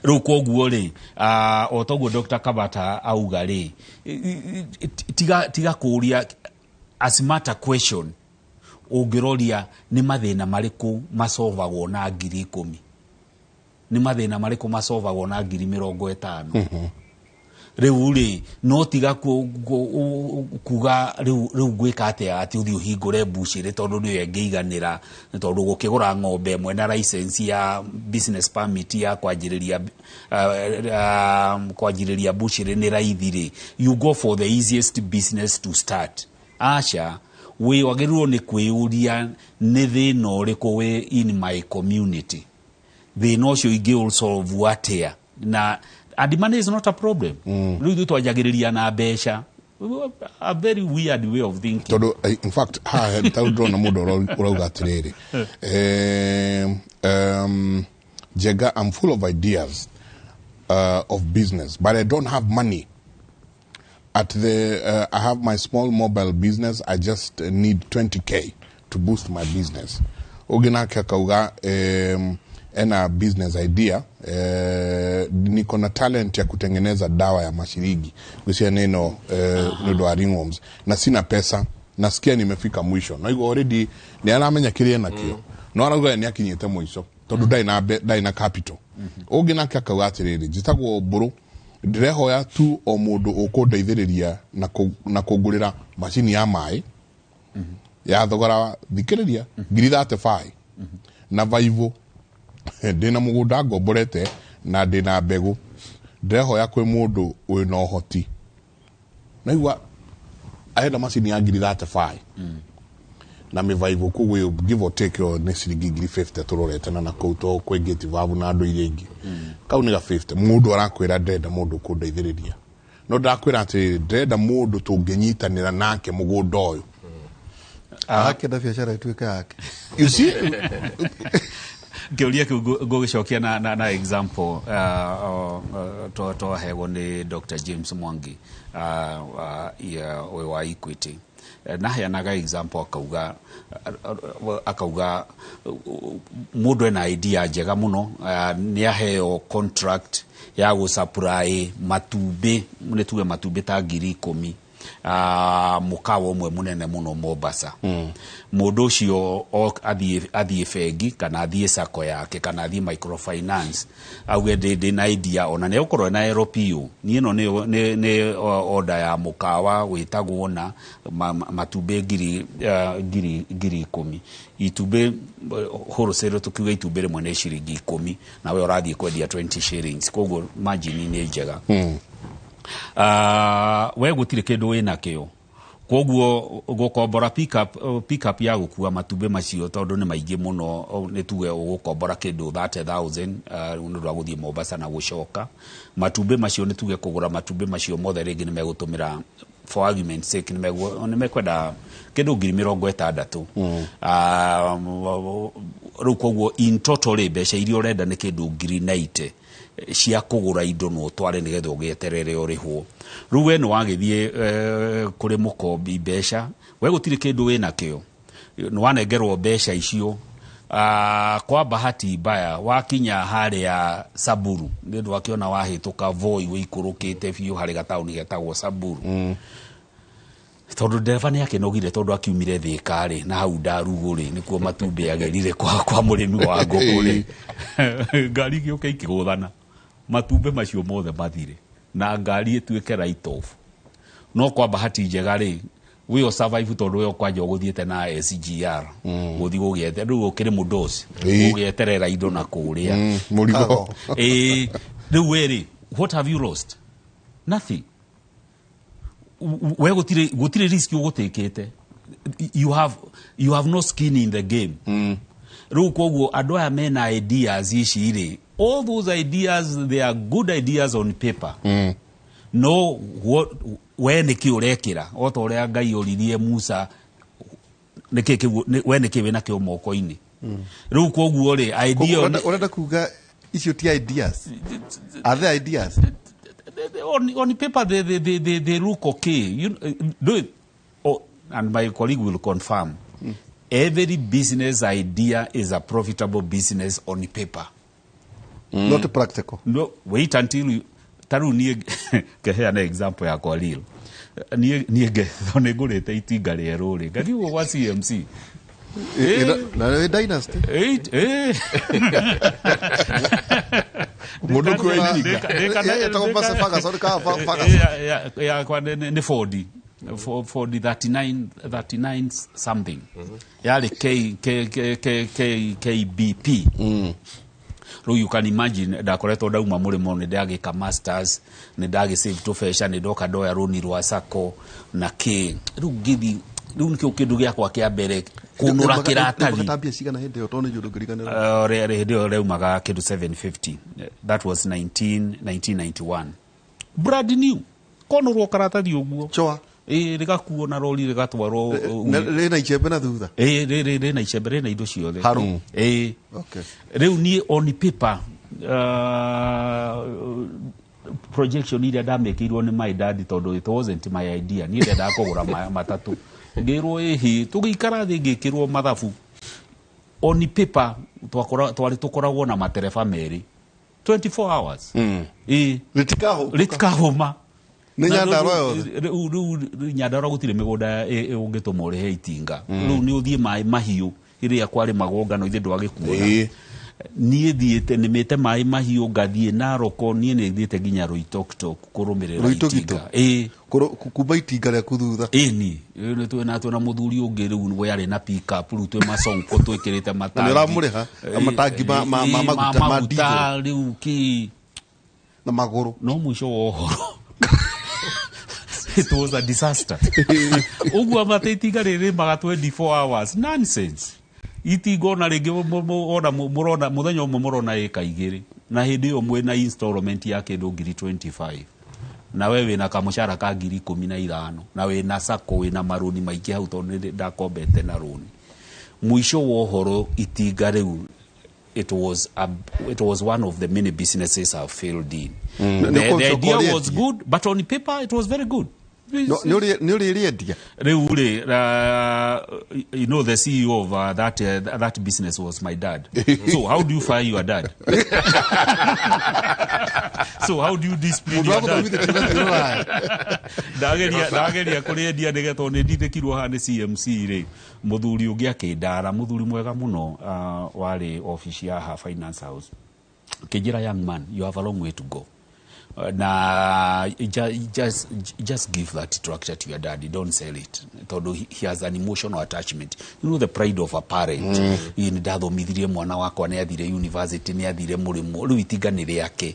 Rĩu koguo rĩ, o toguo Dr. Kabata auga rĩ, tiga kũũria a smarter question. Ũngĩroria nĩ mathĩna marĩkũ macovagwo na 10,000, nĩ mathĩna marĩkũ macovagwo na 50,000. Rĩu rĩ, no tiga kuga rĩu ngwĩka atĩa, atĩ ũthiĩ ũhingũre mbucĩrĩ tondũ nĩyo ĩngĩiganĩra, tondũ gũkĩgũra ng'ombe ĩmwe na license ya business permit ya kwanjĩrĩria mbucĩrĩ nĩ raithi rĩ, you go for the easiest business to start. Aca, wĩ wagĩrĩirwo nĩ kwĩyũria nĩ thĩna ũrĩkũ wĩ in my community, thĩna ũcio ingĩ solve atĩa, na and money is not a problem. Rĩu ithuĩ twanjagĩrĩria na mbeca, a very weird way of thinking. Tondũ in fact haha tarĩu ndĩrona mũndũ ũrauga atĩrĩrĩ, "Njenga, I'm full of ideas of business, but I don't have money. At the I have my small mobile business. I just need 20K to boost my business." Ũngĩ nake akauga ena business idea, "Niko na talent ya kutengeneza dawa ya mashirigi gwĩcia nĩno nĩ ũndũ wa ringworms, na sina pesa. Nasikia nimefika mwisho." Na igua already nĩ aramenya kĩrĩa enakĩo, no arauga nĩ akinyĩte mũico tondũ ndarĩ na capital. Ũngĩ nake akauga atĩrĩrĩ, "Njĩtagwo Mbũrũ, ndĩrehoya tu o mũndũ ũkũndeithĩrĩria na kũngũrĩra macini ya maĩ ya thogora, thikĩrĩria, ngiri 35 na vaivũ. Ndĩna mũgũnda ngomborete na ndĩna mbegũ. Ndĩrehoya kwĩ mũndũ wĩna ũhoti." Naigua arenda macini ya ngiri 35 na mĩvaivũ, koguo give or take ĩyo nĩ ciringi ngiri 50 tũrorete na nakũu to kwĩ gate valve na andũ iria ingĩ. Kau nĩ ga 50. Mũndũ arakwĩra ndĩrenda mũndũ ũkũndeithĩrĩria, no ndakwĩra atĩrĩrĩ, ndĩrenda mũndũ tũngĩnyitanĩra nake mũgũnda ũyũ. Akĩenda biacara ĩtuĩke yake. You see? Kĩũria kĩu ngũgĩcokia na example twahegwo nĩ Dr. James Mwangi, ũyũ wa Equity. Naheanaga example akauga mũndũ ena idea njega mũno, nĩ aheo contract ya gũsupply matumbĩ, nĩ tuge matumbĩ ta 10,000. Mũkawa ũmwe mũnene mũno Mombasa. Mũndũ ũcio athiĩ bengi kana athiĩ sacco yake kana athiĩ microfinance, auge ndĩ na idea, ona nĩ egũkorwo na LPO, niĩ ĩno nĩ order ya mũkawa wĩtagwo na matumbĩ 10,000 itumbĩ, wholesale tukiuga itumbĩ rĩmwe nĩ ciringi 10, na we ũrathiĩ kwendia 20 shillings, koguo margin nĩ njega. We gũtirĩ kĩndũ wĩnakĩo, koguo gũkombora pickup ya gũkua matumbĩ macio, tondũ nĩ maingĩ mũno, nĩ tuge ũgũkombora kĩndũ 30,000 nĩ ũndũ wa gũthiĩ Mombasa na gũcoka. Matumbĩ macio, nĩ tuge kũgũra matumbĩ macio mothe rĩngĩ nĩ megũtũmĩra, for argument sake, nĩ mekwenda kĩndũ 60,000. Rĩu koguo in total rĩ, mbeca iria ũrenda nĩ kĩndũ 90,000 cia kũgũra indo na ũtware nĩgetha ũgĩeterere ũrĩhwo. Rĩu we nĩ wagĩthiĩ kũrĩ mũkombi mbeca, we gũtirĩ kĩndũ wĩnakĩo, nĩ wanengerwo mbeca icio. Kwa bahati mbaya wakinya harĩa Samburu, nĩ ũndũ wakĩona wahĩtũka Voi wĩikũrũkĩte biũ harĩ gataũni getagwo Samburu, tondũ ndereba nĩ akĩnogire, tondũ akiumire Thĩka rĩ, na hau Ndarugũ rĩ, nĩkuo matumbĩ agerire kwa mũrĩmi wa ngũkũ rĩ, ngari igĩũka ikĩgũthana, matumbĩ macio mothe mathire na ngari ĩtuĩke write off. No kwa bahati njega rĩ, we o survive, tondũ we kwanja ũgũthiĩte na SGR gũthiĩ gũgĩete, rĩu ũkĩrĩ mũdosi ũgĩeterera indo na kũrĩa mũrigo. Rĩu we rĩ, what have you lost? Nothing. We gũtirĩ risk ũgũtĩkĩte. You have no skin in the game. Rĩu koguo andũ aya mena ideas ici rĩ, all those ideas, they are good ideas on paper, no we nĩkĩ ũrekĩra? O ta ũrĩa Ngai oririe Musa, nĩkĩ kĩu we nĩkĩ wĩnakĩo moko-inĩ? Rĩu koguo rĩ, idea Ũrenda kuga icio ti ideas? Are they ideas? On paper they look okay. Do it. Oh, and my colleague will confirm, every business idea is a profitable business on paper. Not practical. No, wait until you, ta rĩu niĩ ngeheana example yakwa real. Niĩ nĩ ngũrĩte itinga rĩerũ rĩ, ngathiĩ ũguo gwa CMC. Na nĩ dynasty. Eight, eh. Mũndũ kuoya itinga. Ĩtagwo Massey Ferguson kana Ferguson? Yakwa nĩ Ford. Ford 39, 39 something, yarĩ K, K, K, K, K, KBP. Rĩu you can imagine, ndakoretwo ndauma mũrĩmo, nĩ ndagĩka masters, nĩ ndagĩ save tũbeca, nĩ ndoka ndoya rũni rwa sacco na kĩ. Rĩu ngĩthi, rĩu nĩkĩo kĩndũ gĩakwa kĩa mbere kũnũra kĩratathi. Tambia cigana hĩndĩ ĩyo, tondũ nĩ ũndũ ngĩriganĩrwo? Hĩndĩ ĩyo rĩaumaga kĩndũ 750. That was 1991, brand new, konũrwo karatathi ũguo. Choa. Ĩ, rĩgakuo na rori rĩgatwarwo. Rĩna icembe na thutha? Ĩ, rĩna icembe, rĩna indo ciothe. Harũ. Ĩ. Rĩu niĩ on paper, projection iria ndamĩkĩirwo nĩ my dad, tondũ it wasn't my idea, niĩ ndendaga kũgũra matatũ, ngĩrwo ĩhĩ, tũgĩikara thĩ ngĩkĩrwo mathabu, on paper twarĩ tũkoragwo na matereba merĩ 24 hours. Ĩ. Rĩtikahũma. Rĩtikahũma. Nĩ Na Nyandarua yothe? Rĩu Nyandarua gũtirĩ mĩgũnda ũngĩtũma ũrĩhe itinga. Rĩu nĩ ũthiĩ maĩ mahiũ ĩrĩa kwarĩmagwo ngano, ithe ndwagĩkuona. Niĩ thiĩte nĩmĩte maĩ mahiũ, ngathiĩ Naroko, niĩ nĩ thiĩte nginya Roitoktok kũrũmĩrĩra Roitoktok? itinga. Ĩ. Kumba itinga rĩaku thutha? Ĩni, twĩna mũthuri ũngĩ rĩu we arĩ na pickup, rĩu twĩ maconko twĩkĩrĩte matangi. Na nĩ ũramũrĩha matangi ma maguta, ma diesel. Rĩu kĩ Na magũrũ. No mũico wa ũhoro it was a disaster. Ũguo amate itinga rĩrĩmaga 24 hours, nonsense. Itinga ona rĩngĩ ona mũrona mũthenya ũmwe mũrona ĩka 2, na hĩndĩ ĩyo mwĩna installment ya kĩndũ 25,000, na we wĩna kamũcara ka 15,000, na wĩna sacco, wĩna marũni maingĩ hau, tondũ nĩ ndakombete na rũni. Mũico wa ũhoro itinga rĩu, it was one of the many businesses I've failed in. The idea was good, but on paper it was very good. Nĩ ũrĩrĩendia? Rĩu rĩ, you know, the CEO of that business was my dad. So how do you fire your dad? So how do you discipline Mũndũ your dad? wagũthomithĩtie rũraya. Ndageria kũrĩendia nĩgetha tondũ nĩ ndindĩkirwo haha nĩ CMC rĩ, mũthuri ũngĩ akĩndara, mũthuri mwega mũno, warĩ obici ya ha Finance House, akĩnjĩra, "Young man, you have a long way to go. Na just give that tractor to your daddy. Don't sell it, tondũ he has an emotional attachment, you know, the pride of a parent. Ĩ, nĩ ndathomithirie mwana wakwa, nĩ athire university, nĩ athire mũrĩmo, rĩu itinga nĩ rĩake."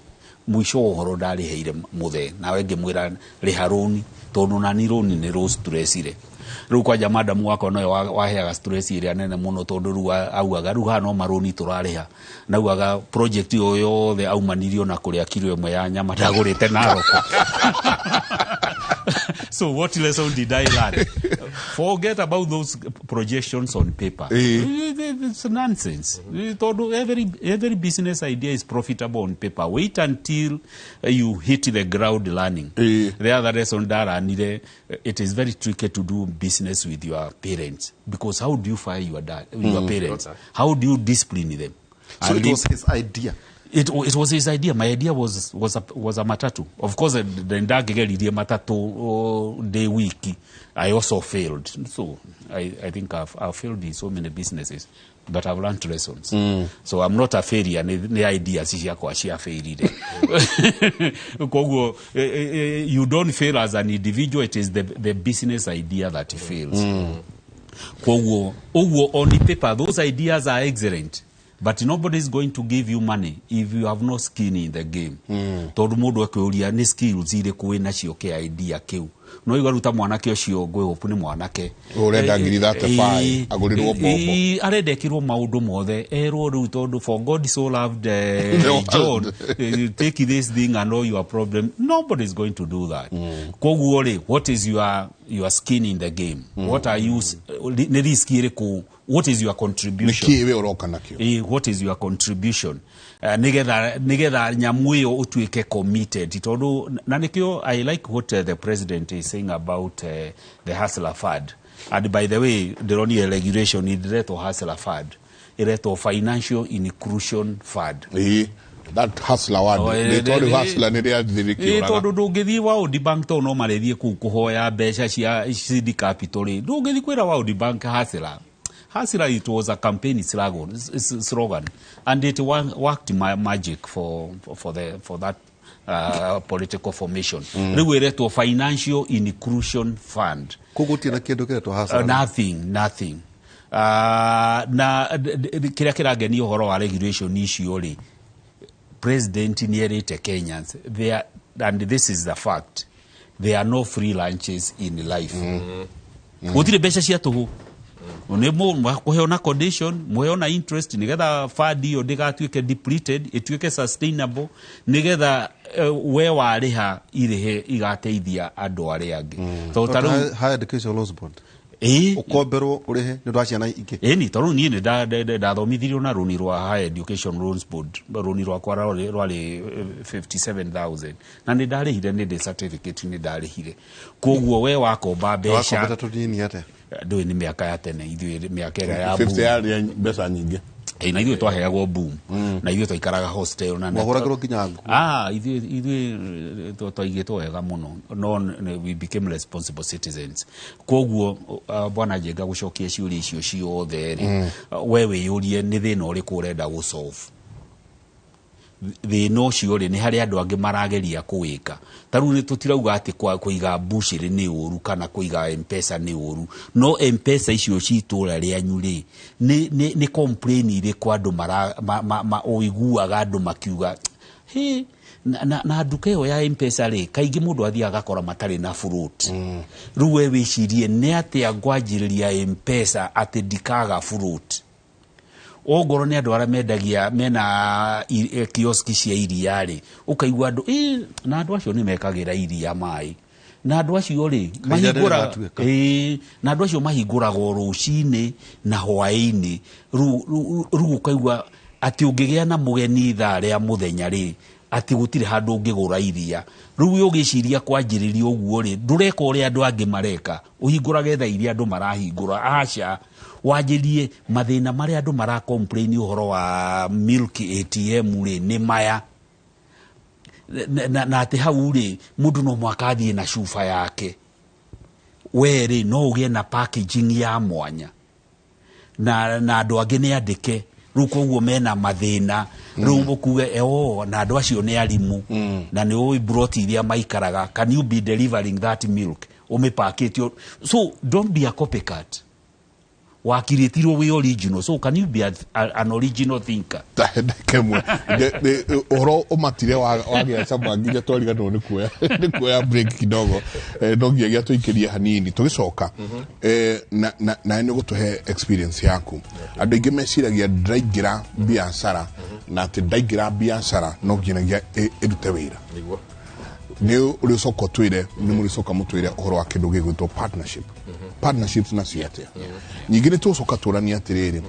Mũico wa ũhoro ndarĩheire mũthee, nawe ngĩmwĩra rĩha rũni, tondũ nani rũni nĩ rũ stressire. Rĩu kwanja madamu wakwa nowe waheaga stress ĩrĩa nene mũno, tondũ rĩu augaga rĩu haha no marũni tũrarĩha, na augaga project ĩyo yothe aumanirio na kũrĩa kiro ĩmwe ya nyama ndagũrĩte Naroko. So what lesson did I learn? Forget about those projections on paper. It's nonsense. Tondũ every business idea is profitable on paper. Wait until you hit the ground running. The other lesson ndaranire, it is very tricky to do business with your parents, because how do you fire your dad, your parents? How do you discipline them? So And it was his idea. It was his idea. My idea was a matatu. Of course, the ndagegeririe matatu day week. I also failed. So I think I've failed in so many businesses, but I've learned lessons. So I'm not a failure. Nĩ ideas ciakwa ciafailire. Koguo you don't fail as an individual. It is the business idea that fails. Koguo ũguo on paper those ideas are excellent, but nobody is going to give you money if you have no skin in the game, tondũ mũndũ akwĩũria nĩ skills irĩkũ wĩ nacio kĩ idea kĩu. No igaruta mwanake ũcio, ngwĩhopu nĩ mwanake. Ũrenda ngiri 35, agũrĩrwo mbombo. Arenda ĩkĩrwo maũndũ mothe, erwo rĩu tondũ for God so loved The world. John, take this thing and all your problem. Nobody is going to do that. Koguo rĩ, what is your skin in the game? What are you, nĩ risk ĩrĩkũ? What is your Nĩ contribution? kĩ we ũroka nakĩo? What is your contribution, nigetha nyamu ĩyo ũtuĩke committed? Tondũ na nĩkĩo I like what the president is saying about the Hustler Fund. And by the way, ndĩronire regulation ĩretwo Hustler Fund, ĩretwo Financial Inclusion Fund. Ĩĩ, that hustler word. Oh, rĩtwa rĩu hustler nĩ rĩathirĩkĩũraga. Tondũ ndũngĩthiĩ World Bank, tondũ no marĩthiĩ kũu kũhoya mbeca cia seed capital rĩ, ndũngĩthiĩ kwĩra World Bank hustler. Hustler, it was a campaign slogan and it worked magic for that political formation. Rĩu ĩretwo Financial Inclusion Fund. Koguo gũtirĩ na kĩndũ kĩretwo hustler? Nothing, nothing. Na kĩrĩa kĩrangenia ũhoro wa regulation icio rĩ, president nĩ erĩte Kenyans there, and this is the fact, there are no free lunches in life. Gũtirĩ mbeca cia tũhũ. Nĩ kũheo na condition, mũheo na interest, nĩgetha fund ĩyo ndĩgatuĩke depleted, ĩtuĩke sustainable, nĩgetha we warĩha irĩhe igateithia andũ arĩa angĩ. Tondũ ta rĩu Higher Education Loans Board, ĩĩ. ũkomberwo ũrĩhe nĩ ũndũ wa ciana ingĩ. Ĩni, tondũ niĩ nĩ ndathomithirio na rũni rwa Higher Education Loans Board. Rũni rwakwa rwarĩ 57,000 na nĩ ndarĩhire, nĩ ndĩ certificate, nĩ ndarĩhire. Koguo we wakomba mbeca Wakombete tũnini atĩa? Ndũĩ nĩ mĩaka ya tene, ithuĩ mĩaka ĩrĩa ya 50 boom. yarĩ mbeca nyingĩ. Ĩ, na ithuĩ twaheagwo boom, na ithuĩ twaikaraga hostel na Mwahũragĩrwo nginya nguo? Ah, ithuĩ twaigĩtwo wega mũno, no we became responsible citizens. Koguo bwana Njenga, gũcokia ciũria icio ciothe rĩ, we wĩyũrie nĩ thĩna ũrĩkũ ũrenda gũsolve. Thĩna ũcio rĩ, nĩ harĩ andũ angĩ marageria kũwĩka. Ta rĩu nĩ tũtirauga atĩ kũiga mbucĩrĩ nĩ ũru kana kũiga Mpesa nĩ ũru, no Mpesa icio ci itũra rĩanyu rĩ, nĩ complain irĩkũ andũ mara ũiguaga andũ makiuga, "Hĩ, na nduka ĩyo ya Mpesa rĩ, kaingĩ mũndũ athiaga agakora matarĩ na float." Rĩu we wĩcirie nĩ atĩa ngwanjĩrĩria Mpesa atĩ ndikaga float? Ongorwo nĩ andũ arĩa mendagia mena kioski cia iria rĩ, ũkaigua andũ, "Ĩ, na andũ acio nĩ mekagĩra iria maĩ, na andũ acio rĩ Kahinda rĩrĩ mahingũraga gatuĩka. Ĩĩ, na andũ acio mahingũraga o rũcinĩ na hwaĩ-inĩ." Rĩu ũkaigua atĩ ũngĩgĩa na mũgeni ithaa rĩa mũthenya rĩ, Atĩ gũtirĩ handũ ũngĩgũra iria. Rĩu we ũgĩciria kwanjĩrĩria ũguo rĩ, ndũreka ũrĩa andũ angĩ mareka, ũhingũrage thaa iria andũ marahingũra. Aca, wanjĩrie mathĩna marĩa andũ mara complain ũhoro wa milk ATM rĩ nĩ maya, na atĩ hau rĩ mũndũ no mũhaka athiĩ na cuba yake. We rĩ, no ũgĩe na packaging ya mwanya na andũ angĩ nĩ andĩke rĩu, koguo mena mathĩna rĩu mũkuge oh, na andũ acio nĩ arimũ na nĩ ũĩ broti iria maikaraga. Can you be delivering that milk ũmĩpakĩtio? So don't be a copycat. Wakirĩtirwo wĩ original, so can you be an original thinker? Ndakemwe ũhoro ũmatire wagĩa cama nginya twariganĩrwo nĩ kuoya break kidogo. No nginyagia tũikĩrie hanini tũgĩcoka. Na nĩ ũgũtũhe experience yaku. Andũ aingĩ meciragia ndĩraingĩra biacara, na atĩ ndaingĩra biacara no nginyagia ĩrute wĩra. Nĩguo. Nĩ ũrĩ ũcoka ũtwĩre, nĩ mũrĩcoka mũtwĩre ũhoro wa kĩndũ gĩgwĩtwo partnership, partnerships nacio atĩa. Ningĩ nĩ tũgũcoka tũranie atĩrĩrĩ,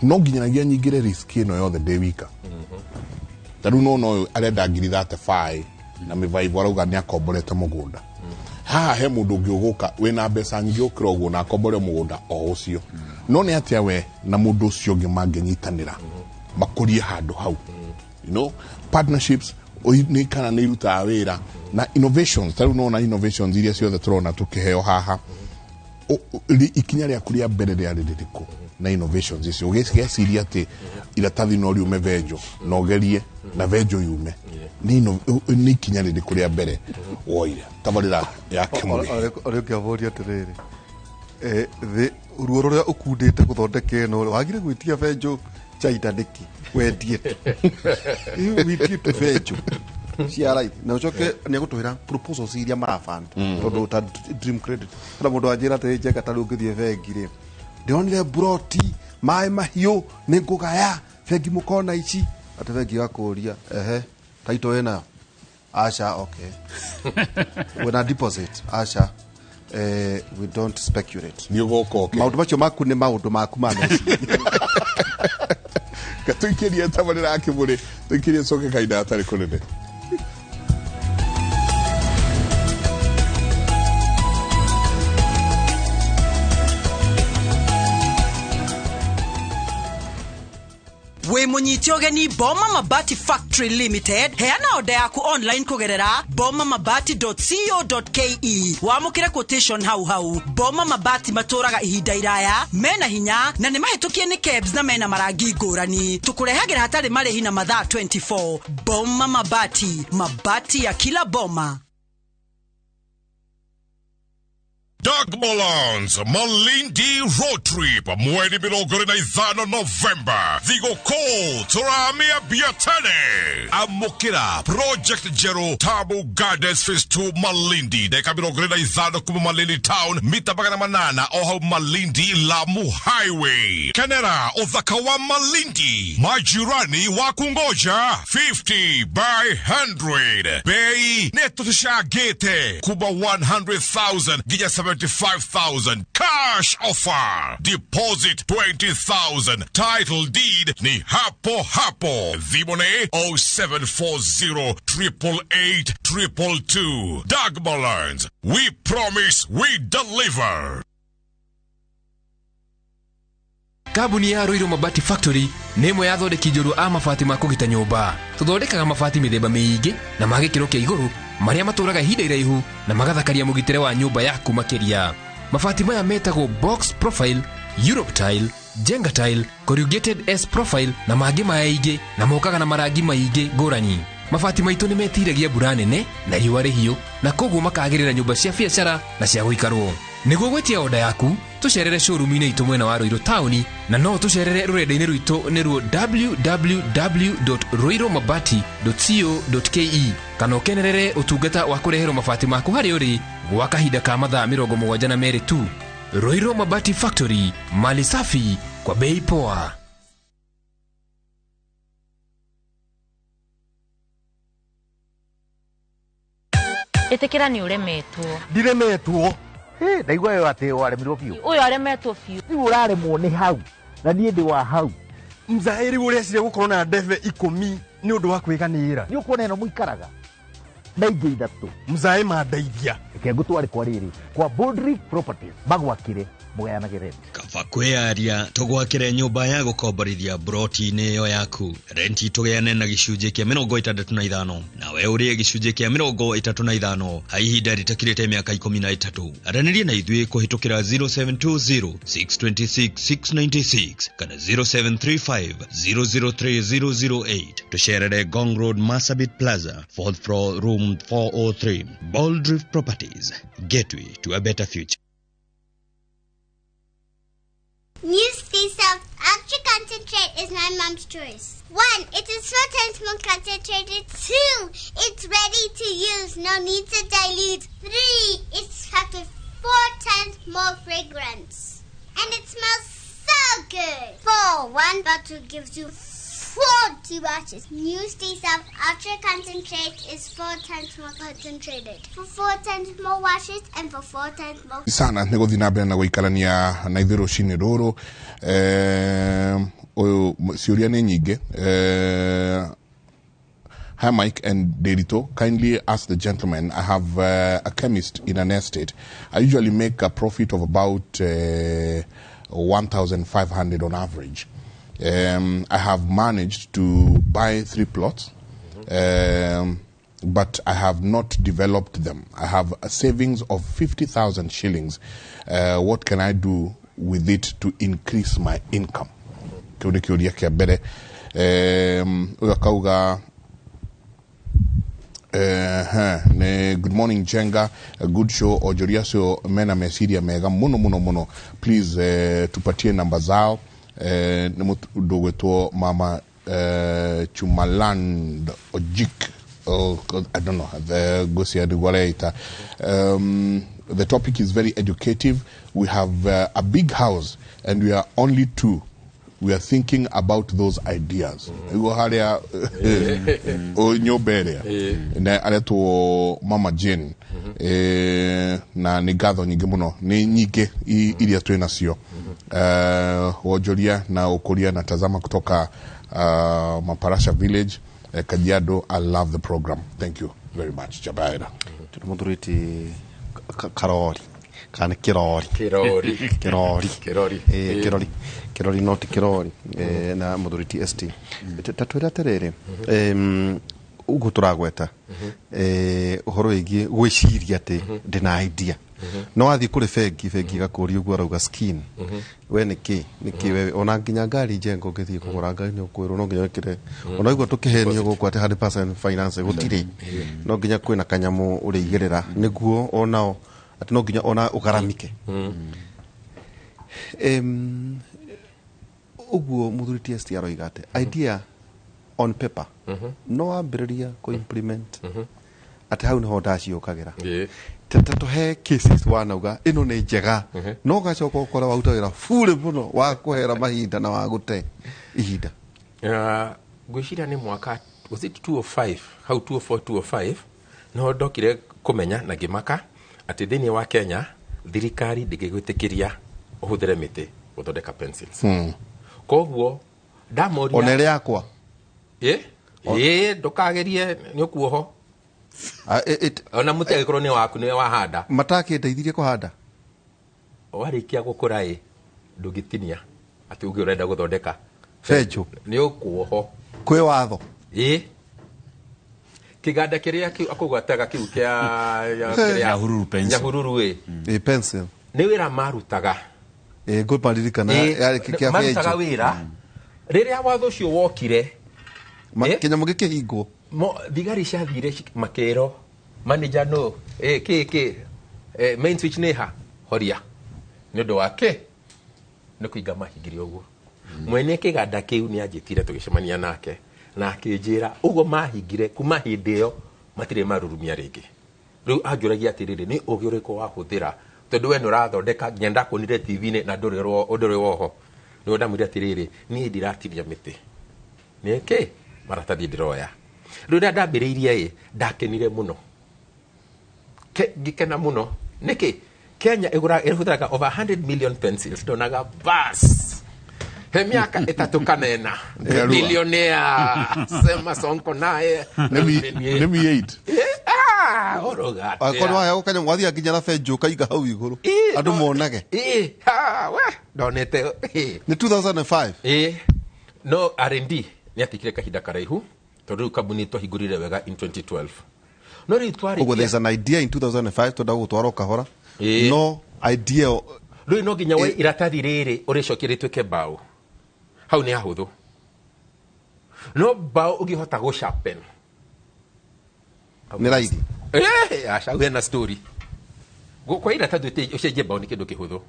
no nginyanagia nyingĩre risk ĩno yothe ndĩ wika? Ta rĩu nona ũyũ arenda ngiri 35 na mĩbaibũ, arauga nĩ akomborete mũgũnda haha. He mũndũ ũngĩ ũgũka wĩna mbeca nyingĩ gũkĩra ũguo na akombore mũgũnda o ũcio, no nĩ atĩa we na mũndũ ũcio ũngĩ mangĩnyitanĩra makũrie handũ hau? Partnerships nĩ kana nĩ irutaga wĩra na innovations. Ta rĩu nona innovations iria ciothe tũrona tũkĩheo haha, ikinya rĩaku rĩa mbere rĩarĩ rĩrĩkũ na innovations icio, ũgĩciria atĩ iratathi no riume venjo na ũgerie na venjo yume? Nĩ ikinya rĩrĩkũ rĩa mbere woire tabarĩra ya Kĩmũrĩ? Ũrĩa ũngĩamũria atĩrĩrĩ, thĩ ruo rũrĩa ũkundĩte gũthondeka ĩno rĩ, wagire gwĩtia benjũ China nĩkĩ? Wendie tu. Wĩtie tu benjũ cia raithi na ũcoke nĩ egũtwĩra proposals iria maraband, tondũ ta Dream Credit, kana mũndũ anjĩra atĩrĩ, Njenga, ta rĩu ngĩthiĩ bengi rĩ, ndĩronire broti maĩ mahiũ nĩ ngũgaya bengi mũkona ici, atĩ bengi gakũria, ehe, taito wĩnayo? Aca. Okay, wĩna deposit? Aca. We don't speculate. Nĩ ũgoka ũke. Maũndũ macio maku nĩ maũndũ maku ma meciria. Tũikĩrie tabarĩra ya Kĩmũrĩ, tũikĩrie coke kahinda gatarĩ kũnene. Wĩ mũnyite ũgeni Boma Mabati Factory Limited. Heana oda yaku online kũgerera bomamabati.co.ke, wamũkĩre quotation hau hau. Boma Mabati matũraga ihinda iraya, mena hinya na nĩ mahĩtũkie nĩ KEBS na mena marangi ngũrani. Tũkũrehagĩra hatarĩ marĩhi na mathaa 24. Boma Mabati, mabati ya kila boma. Doug Molons, Malindi Road Trip, mweri 25 November. Thigũkũ tũramĩa tene. Amũkĩra Project Njerũ, Tamu Gardens Phase 2 Malindi, ndagĩka 25 kuma Malindi Town, mita 800 o hau Malindi Lamu Highway. Kenera ũthaka wa Malindi, majirani wa kungoja. 50 by 100, bei nĩ tũcangĩte kuma 100,000 nginya 75,000. Cash offer, deposit 20,000, title deed ni hapo hapo. Thimũ 0740 888 222. Dagmalands, we promise, we deliver. Kambuni ya Ruiru Mabati Factory nĩ ĩmwe ya athondeki njorua a mabati ma kũgita nyũmba. Tũthondekaga mabati mĩthemba mĩingĩ na ma gĩkĩro kĩa igũrũ, marĩa matũraga ihinda iraihu na magathakaria mũgitĩre wa nyũmba yaku makĩria. Mabati maya metagwo box profile, Europe tile, Jenga tile, corrugated S profile na mangĩ maingĩ, na mokaga na marangi maingĩ ngũrani. Mabati maitũ nĩ metiragia mbura nene na riũa rĩhiũ, na koguo makagĩrĩra nyũmba cia biacara na cia gũikarwo. Nĩguo gwĩtia oda yaku, tũcerere showroom-inĩ itũ mwena wa Ruiru taũni, na no tũcerere rũrenda-inĩ rwitũ nĩruo www.ruirumabati.co.ke, kana ũkenerere ũtungata wa kũreherwo mabati maku harĩa ũrĩ gwa kahinda ka mathaa 72 tu. Ruiru Mabati Factory, mali safi kwa bei poa. Ĩtĩkĩra nĩ ũremetwo. Ndiremetwo. Ĩ, ndaigua ĩyo atĩ waremirwo biũ. Ũyũ aremetwo biũ. Rĩu ũraremwo nĩ hau na niĩ ndĩ wa hau. Mzaĩri ũreciria gũkorwo na ndebe 10 nĩ ũndũ wa kwĩganĩra. Nĩ ũkuona ĩno mũikaraga na ingĩ 3. Mzaĩ mandeithia. Reke ngũtware kwa rĩrĩ kwa Boldrick Properties magwakĩre mũgayanage rent. Kaba kwĩyaria tũgwakĩre nyũmba ya gũkomborithia broti-inĩ ĩyo yaku. Renti tũgĩane na gĩcunjĩ kĩa 65 nawe ũrĩe gĩcunjĩ kĩa 35 ha ihinda rĩtakĩrĩte mĩaka 13. Aranĩria na ithuĩ kũhĩtũkĩra 0720 626 696 kana 0735 003 008. Tũcerere Ngong Road, Marsabit Plaza, 4th floor, room 403. Boldrift Properties, gateway to a better future. New Sea Salt Ultra Concentrate is my mom's choice. 1, it is 4 times more concentrated. 2, it's ready to use, no need to dilute. 3, it's packed with 4 times more fragrance. And it smells so good. 4, 1 bottle gives you 40 washes. New Sea Salt Ultra Concentrate is 4 times more concentrated. For 4 times more washes and for 4 times more... Sana nĩ gũthiĩ na mbere na gũikarania na ithuĩ rũcinĩ rũrũ. Ũyũ ciũria nĩ nyingĩ. Hi Mike and Derito, kindly ask the gentleman, I have a chemist in an estate. I usually make a profit of about 1,500 on average. I have managed to buy 3 plots, but I have not developed them. I have a savings of 50,000 shillings. What can I do with it to increase my income? Kĩu nĩ kĩũria kĩa mbere. Ũyũ akauga, good morning Jenga, a good show. Onjoria acio mena meciria mega muno muno muno. Please tupatie namba zao. Nĩ mũndũ ũgwĩtwo Mama Chumaland Ojik. Oh, I don't know the Gosia Duguareita. The topic is very educative. We have a big house and we are only 2. We are thinking about those ideas. Iguo haria nyũmba ĩrĩa na aretwo Mama Jane, na nĩ ngatho nyingĩ mũno, nĩ nyingĩ iria twĩ nacio. Wonjoria na ũkũria na tazama kutoka Maparasha Village, Kajiado. I love the program. Thank you very much. Jabaira. Tũmũthurĩti Karori kana Kirori. Kirori. Kirori. Kirori. Kirori. Kirori not Kirori. Na mũthuri ST. Ta twĩre atĩrĩrĩ, ũguo tũragweta ũhoro wĩgiĩ gwĩciria atĩ ndĩna idea. No wathiĩ kũrĩ bengi, bengi ĩgakũria ũguo arauga skin. We nĩkĩ? Nĩkĩ we ona nginya ngari njengo ũngĩthiĩ kũgũra ngari nĩ ũkwĩrwo no nginya wĩkĩre. Ona ũguo tũkĩhenio gũkũ atĩ 100% finance gũtirĩ. No nginya kwĩna kanyamũ ũrĩigĩrĩra nĩguo onao atĩ no nginya ona ũgaramike. Ũguo mũthuri TST aroiga atĩ idea on paper no wambĩrĩria kũ implement atĩ hau nĩho ndaciũkagĩra. Tũhe cases wanauga ĩno nĩ njega no ũgacoka ũkora waruta wĩra burĩ mũno wa kũhera mahinda na wa gũte ihinda. Ngwĩciria nĩ mwaka was it 205 hau 204 205 no ndokire kũmenya na ngĩmaka atĩ thĩinĩ wa Kenya thirikari ndĩngĩgwĩtĩkĩria ũhũthĩre mĩtĩ gũthondeka pencils. Koguo ndamoria ona ĩrĩa yakwa ndũkagerie nĩ ũkuoho. Ona mũtĩ angĩkorwo nĩ waku nĩwe wahanda matakĩndeithirie kũhanda warĩkia gũkũra ĩ ndũngĩtinia atĩ ũngĩ ũrenda gũthondeka benjũ nĩ ũkuoho kwĩ watho. Kĩganda kĩrĩa kĩu akũgwataga kĩu kĩa Nyahururu pencil. Nyahururu ĩ pencil nĩ wĩra marutaga. Ngũmaririkana yarĩ kĩa marutaga benjũ wĩra rĩrĩa watho ũcio wokire kĩnyamũ gĩkĩhingwo thigari ciathire makĩrwo manager no kĩ main switch nĩ ha horia nĩ ũndũ wa kĩ nĩ kũinga mahingire ũguo. Mwene kĩganda kĩu nĩ anjĩtire tũgĩcemania nake na akĩnjĩra ũguo mahingire kuma hĩndĩ ĩyo matirĩ marurumia rĩngĩ. Rĩu anjũragia atĩrĩrĩ, nĩ ũgĩ ũrĩkũ wahũthĩra tondũ we nĩ ũrathondeka nginya ndakuonire TV-inĩ na ndũrĩ woho. Nĩguo ndamwĩrire atĩrĩrĩ, niĩ ndiratinia mĩtĩ nĩ kĩ maratathi ndĩroya. Rĩu rĩrĩa ndambĩrĩirie ĩ ndakenire mũno, ngĩkena mũno. Nĩkĩ Kenya ĩhũthĩraga over 100 million pencils, ndonaga bas He miaka 3 kana 4. Billionaire sema Sonko naye. Nemi 8. Ah, oroga. Akorwo haya ukanya mwathia nginya na benjo kaiga hau iguru. Andu monage. Ha, we ndonete. Ni 2005. No R&D ni atikire kahinda karaihu tondu riu kambuni twahingurire wega in 2012. No riu twari. Koguo there's an idea in 2005 tondu gutwarwo kahora. No idea riu no nginya we iratathi riri uricokie rituike mbao. Hau ni hahuthu. No mbao ungihota gå sharpen. Ni raithi. Aca wena story. Kwa iratathi ucenjie mbao ni kindu kihuthu.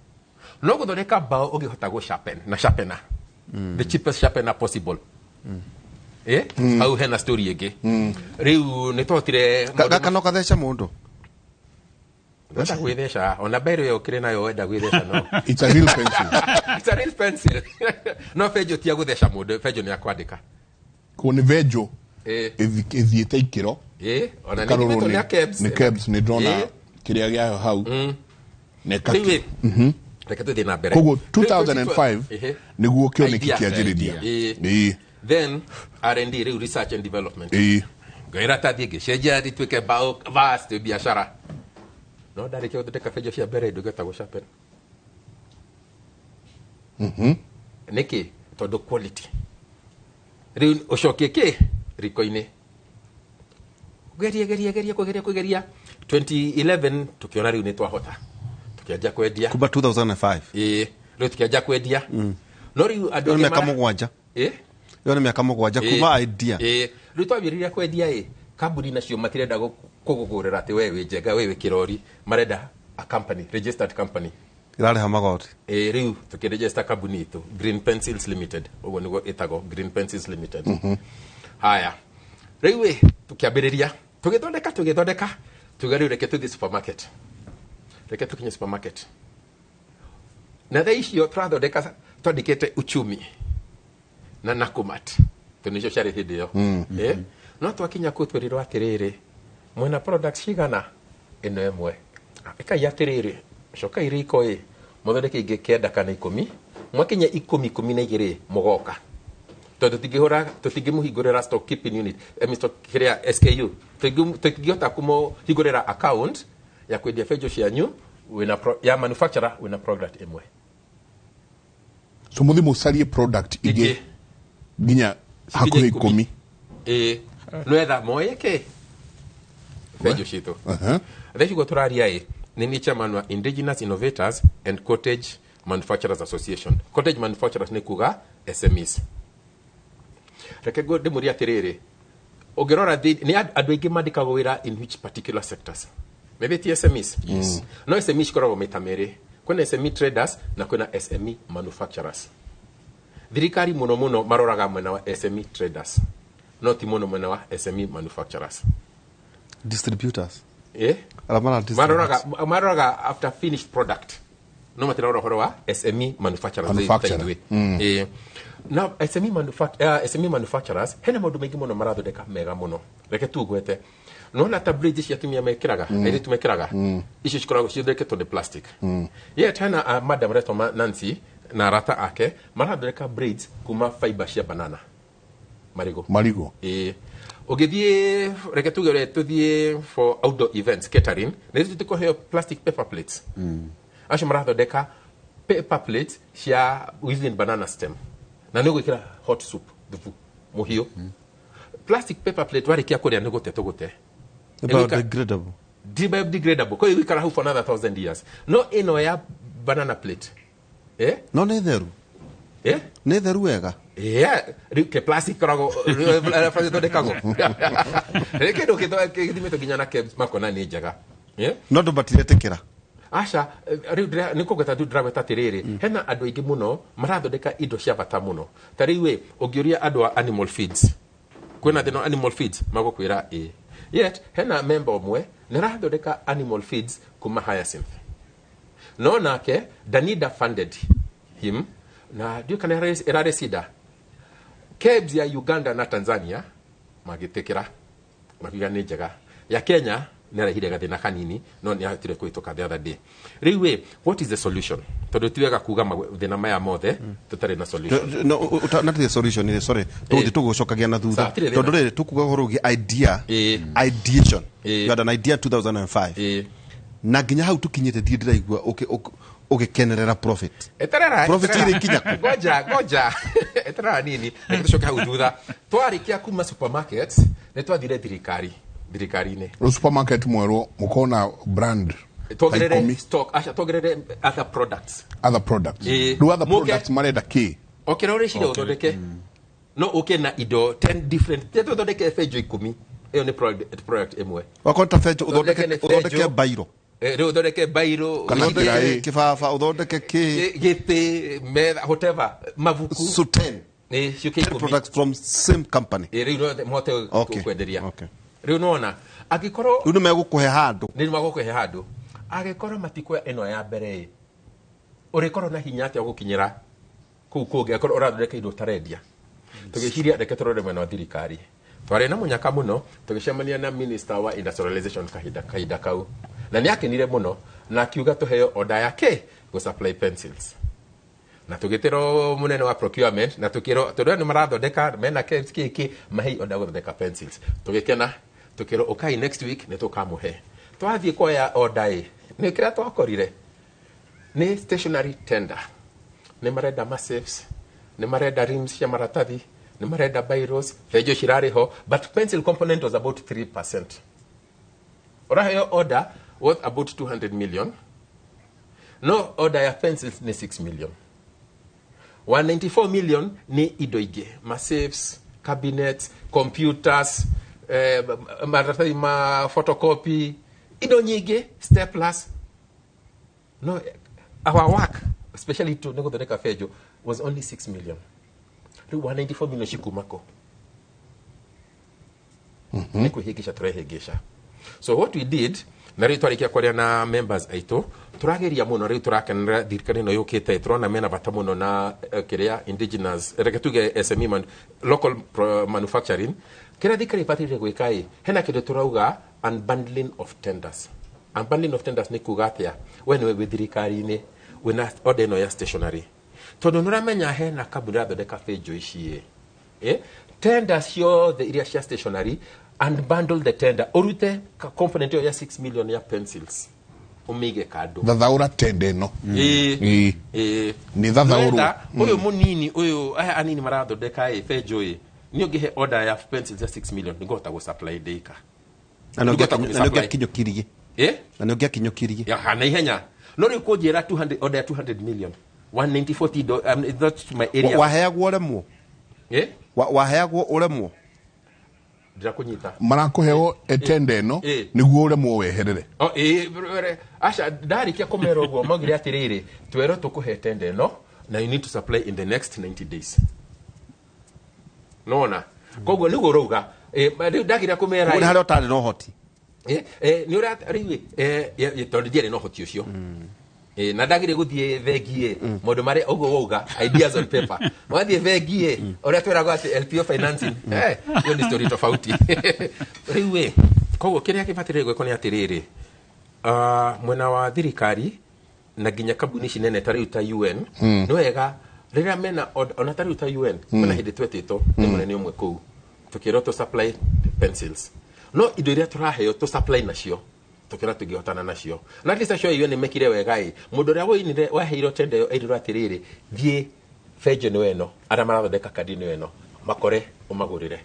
No guthondeka mbao ungihota gå sharpen na sharpener. The cheapest sharpener possible. Hau hena story ingi. Riu ni twahotire gaka no katheca mundu. Wenda gwĩtheca ona mbere ĩyo ũkĩrĩ nayo wenda gwĩtheca no. It's a real pencil. It's a real pencil. No benjo ti ya gũtheca mũndũ, benjo nĩ ya kwandĩka. Ko nĩ benjo ĩthiĩte ikĩro. Ona nĩ thimĩtwo nĩ KEBS. Nĩ KEBS nĩ ndĩrona kĩrĩa gĩayo hau. Nĩ kaki. Reke tũthiĩ na mbere. Koguo 2005 nĩguo kĩoneki kĩanjĩrĩria. Then R&D rĩu research and development. Ngairatathi ngĩcenjia rĩtuĩke mbao vast biashara. No ndarĩkia gũthondeka benjo cia mbere ndũngĩhota gũ sharpen. Nĩkĩ? Tondũ quality. Rĩu ũcokie kĩ riko-inĩ. Geria kũgeria 2011 tukiona rĩu nĩ twahota. Tukianjia kwendia. Kuma 2005. Rĩu tukianjia kwendia. No rĩu andũ nĩ mĩaka 7. Ĩyo nĩ mĩaka 7 kuma idea. Rĩu twambĩrĩria kwendia kambuni nacio matirenda kũgũgũrĩra atĩ we wĩ Njenga we wĩ Kĩrori, marenda a company, registered company ĩrarĩha magoti. Rĩu tũkĩregister kambuni itũ Green Pencils Limited, ũguo nĩguo ĩtagwo Green Pencils Limited. Haya rĩu tũkĩambĩrĩria tũgĩthondeka tuga rĩu reke tũthiĩ supermarket, reke tũkinye supermarket. Na thaa icio tũrathondeka twandĩkĩte Uchumi na Nakumatt tondũ nĩcio ciarĩ hĩndĩ ĩyo. No twakinya kũu twerirwo atĩrĩrĩ, mwena products cigana? Ĩno ĩmwe. Ĩkai atĩrĩrĩ, cokai riko ĩ mũthondeke ingĩ 9 kana 10, mwakinya 10 12 mũgoka. Tondũ tũtingĩmũhingũrĩra stock keeping unit, stock kĩrĩa SKU, tũtingĩhota kũmũhingũrĩra account ya kwendia benjo cianyu wĩna ya manufacturer wĩna product ĩmwe. So mũthiĩ mũcarie product ingĩ nginya hakuhĩ 10. Nwetha moye ke benjo citũ. Thaa ici ũguo tũraria nĩ niĩ chairman wa Indigenous Innovators and Cottage Manufacturers Association. Cottage Manufacturers nĩ kuga SMEs. Reke ndĩmũrie atĩrĩrĩ, ũngĩrora nĩ andũ aingĩ mandĩkagwo wĩra in which particular sectors? Maybe ti SMEs. Yes. No SMEs cikoragwo maita merĩ. Kwĩna SME traders na kwĩna SME manufacturers. Thirikari mũno mũno maroraga mwena wa SME traders, no ti mũno mwena wa SME manufacturers. Distributors. Maroraga after finished product. No matirarora ũhoro wa SME manufacturers. Now SME manufacturers hena maũndũ maingĩ mũno marathondeka mega mũno. Reke tugwete. Nona ta bridge cia atumia mekĩraga, airĩtu mekĩraga. Icio cikoragwo cithondeketwo nĩ plastic. Yet hena madam retwo Nancy na arata ake marathondeka braids kuma fiber cia banana. Marigo. Ũgĩthiĩ reke tuge ũrĩa tũthiĩ for outdoor events catering, nĩ tũkũheo plastic paper plates. Acio marathondeka paper plates cia using banana stem. Na nĩ ũgwĩkĩra hot soup thubu mũhiũ. Plastic paper plate warĩkia kũrĩa nĩ gũte tũgũte. Biodegradable. Biodegradable. Kwa hiyo ĩikara hau for another 1000 years. No ĩno ya banana plate. No nĩ theru. Nĩ theru wega. Rĩu ke plastic koragwo thondekagwo. Rĩu kĩndũ gĩthimĩtwo nginya na KEBS makona nĩ njega. No andũ matiretĩkĩra. Aca rĩu nĩ kũgweta tu ndĩragweta atĩrĩrĩ, hena andũ aingĩ mũno marathondeka indo cia bata mũno. Ta rĩu ũngĩũria andũ a animal feeds, kwĩna thĩna wa animal feeds magũkwĩra ĩ. Yet hena member ũmwe nĩ arathondeka animal feeds kuma Hyacinth. No nake Danida funded him na ndiũ kana ĩrarĩ SIDA. KEBS ya Uganda na Tanzania magĩtĩkĩra makiuga nĩ njega. Ya Kenya Nĩ arehire gathĩna kanini, no nĩ ahotire kũhĩtũka the other day. Rĩu ĩ, what is the solution? Tondũ ti wega kuga mathĩna maya mothe tũtarĩ na solution. No, not the solution ĩ, sorry, tũgũthiĩ tũgũcokagia na thutha. Sawa, tirĩ thĩna. Tondũ rĩrĩ tũkuga ũhoro ũgiĩ idea, ideation. You had an idea 2005 na nginya hau tũkinyĩte ndirĩ ndĩraigua ũgĩkenerera profit. Eterera. Profit Eterera. ĩrĩ kinya kũ? Ngoja, ngoja, eterera nini, reke tũcoke hau thutha. Twarĩkia kuma supermarket, nĩ twathire thirikari-inĩ. Rĩu supermarket mwerwo mũkona brand ta Tuongerere 10. stock, aca, tuongerere other products. Other products. Ĩĩ. Rĩu other Mũke- products marenda kĩ? O kĩrĩa ũreciria ũthondeke, no ũke na indo 10 different. Te tũthondeke benjo 10, ĩyo nĩ product ĩmwe. Wakorwo ta benjo, Ũthondeke ũthondeke nĩ ũthondeke benjo. bairo. Rĩu ũthondeke bairo. Ũthondeke kĩbaba, ũthondeke kĩ. Gĩtĩ, metha, whatever, mabuku. So 10. Ĩ, ciũke 10. Products from same company. Ĩ, rĩu no mũhote kwenderia. Rĩu nona angĩkorwo Rĩu nĩ megũkũhe handũ. Nĩ magũkũhe handũ. Angĩkorwo matikuoya ĩno ya mbere ĩ, ũrĩkorwo na hinya atĩa gũkinyĩra kũu kũngĩ angĩkorwo ũrathondeka indo ũtarendia? Tũgĩciria reke tũrore mwena wa thirikari. Twarĩ na mũnyaka mũno, tũgĩcemania na minister wa industrialization kahinda kau, na nĩ akenire mũno na akiuga tũheo order ya kĩ gũ supply pencils, na tũgĩtĩrwo mũnene wa procurement na tũkĩrwo tondũ nĩ marathondeka mena KEBS kĩkĩ mahei order gũthondeka pencils. Tũgĩkena, tũkĩrwo ũkai next week nĩ tũkamũhe. Twathiĩ kuoya order ĩ, nĩ kĩrĩa twakorire nĩ stationary tender. Nĩ marenda masafes, nĩ marenda rims cia maratathi, nĩ marenda biros, benjo cirarĩ ho, but pencil component was about 3%. Ũraheo order worth about 200 million, no order ya pencils nĩ 6 million. 194 million nĩ indo ingĩ, masafes, cabinets, computers, maratathi ma photocopy, indo nyingĩ, staplers. No our work, especially to nĩ gũthondeka benjo, was only 6 million. Rĩu 194 million cikuma kũ? Nĩ kwĩhĩngĩca tũrehĩngĩca. So what we did, na rĩu twarĩkia kwaria na members aitũ, tũrageria mũno. Rĩu tũrakenera thirikari ĩno yũkĩte, tũrona mena bata mũno na kĩrĩa indigenous, reke tuge SME man, local manufacturing. Kĩrĩa thirikari ĩbataire gwĩka ĩ, hena kĩndũ tũrauga unbundling of tenders. Unbundling of tenders nĩ kuga atĩa? We nĩwe wĩ thirikari-inĩ, wĩna order ĩno ya stationary, tondũ nĩ ũramenya hena kambuni ĩrathondeka benjo ici ĩ, tender ciothe iria cia stationary, unbundle the tender, ũrute component ĩyo ya 6 million ya pencils, ũmĩige kando. Thathaũra tenda ĩno. Ĩĩ. Ĩĩ. Ĩĩ. Nĩ thathaũrwo. Nĩwetha, ũyũ mũnini ũyũ, aya anini marathondeka ĩ benjo ĩ, niĩ ũngĩhe order ya pencils ya 6 million, nĩngũhota gũ-supply ndĩika. Na nĩ Nĩngũhota ũngĩakinyũkirie. kũmĩ-supply. Ĩ? Na nĩ ũngĩakinyũkirie. Ya, na ihenya. No rĩu kũnjĩra 200, order ya 200 million, 194 do, it's not my area. Waheagwo ũremwo. Ĩ? Waheagwo ũremwo. Ndirakũnyita. Marakũheo tenda ĩno Ĩ. nĩguo ũremwo weherere. Oh, ĩ, aca, ndarĩkia kũmera ũguo maugire atĩrĩrĩ, twerwo tũkũhe tenda ĩno na you need to supply in the next 90 days. Nona koguo nĩguo ũrauga. Rĩu ndageria kũmera Nĩ harĩa ũtarĩ na ũhoti. Nĩ ũra rĩu tondũ ndiarĩ na ũhoti ũcio. Na ndagire gũthiĩ bengi ĩ, maũndũ marĩa ũguo wauga, ideas on paper, wathiĩ bengi ĩ, ũrĩa twĩragwo atĩ LPO financing, hiyo ni story tofauti. Rĩu ĩ, koguo kĩrĩa kĩbataire gwĩkwo nĩ atĩrĩrĩ, mwena wa thirikari na nginya kambuni ici nene ta rĩu ta UN, nĩ wega rĩrĩa mena ona ta rĩu ta UN, kwĩna hĩndĩ twetĩtwo nĩ mũnene ũmwe kũu, tũkĩrwo tũ supply pencils, no indo iria tũraheo tũ supply nacio tũkĩona tũngĩhotana nacio. Na at least acio a UN nĩmekire wega ĩ, mũndũ ũrĩa woinire waheirwo tender ĩyo airirwo atĩrĩrĩ, thiĩ benjo nĩyo ĩno, arĩa marathondeka kandi nĩyo ĩno, makore ũmagũrĩre.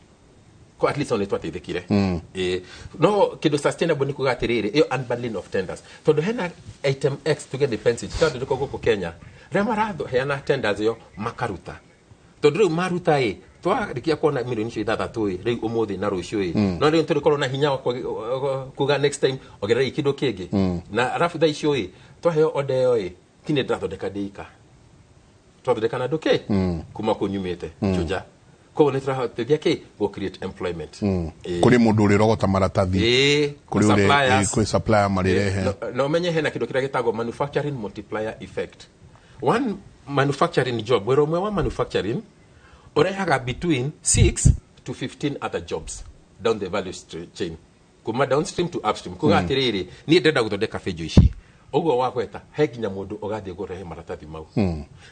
Ko at least nĩ twateithĩkire. Ĩ, no kĩndũ sustainable nĩ kuga atĩrĩrĩ, ĩyo unbundling of tenders, tondũ hena item X, tuge nĩ pencil cirathondekwo gũkũ Kenya, rĩrĩa maraheana tenders ĩyo makaruta, tondũ rĩu maruta ĩ, twarĩkia kuona milioni icio 6 ĩ rĩu ũmũthĩ na rũciũ ĩ, no rĩu tũrĩkorwo na hinya wa kuga next time ongererai kĩndũ kĩngĩ. Na arabu thaa icio ĩ, twaheo order ĩyo ĩ, ti nĩ ndĩrathondeka ndĩika, twathondeka na ndũkĩ kuma kũu nyumĩte Juja, koguo nĩ tũrateithia kĩ go create employment. Ĩ. Kũrĩ mũndũ ũrĩrogota maratathi. Ĩ, kũrĩ ũrĩ suppliers. Kwĩ supplier marĩrehe. Na ũmenye hena kĩndũ kĩrĩa gĩtagwo manufacturing multiplier effect. One manufacturing job, wĩra ũmwe wa manufacturing ũrehaga between 6 to 15 other jobs down the value chain. Kuma downstream to upstream kuga atiriri, niĩ ndĩrenda gũthondeka benjo ici ũguo wagweta, he nginya mũndũ ũgathiĩ kũrehe maratathi mau,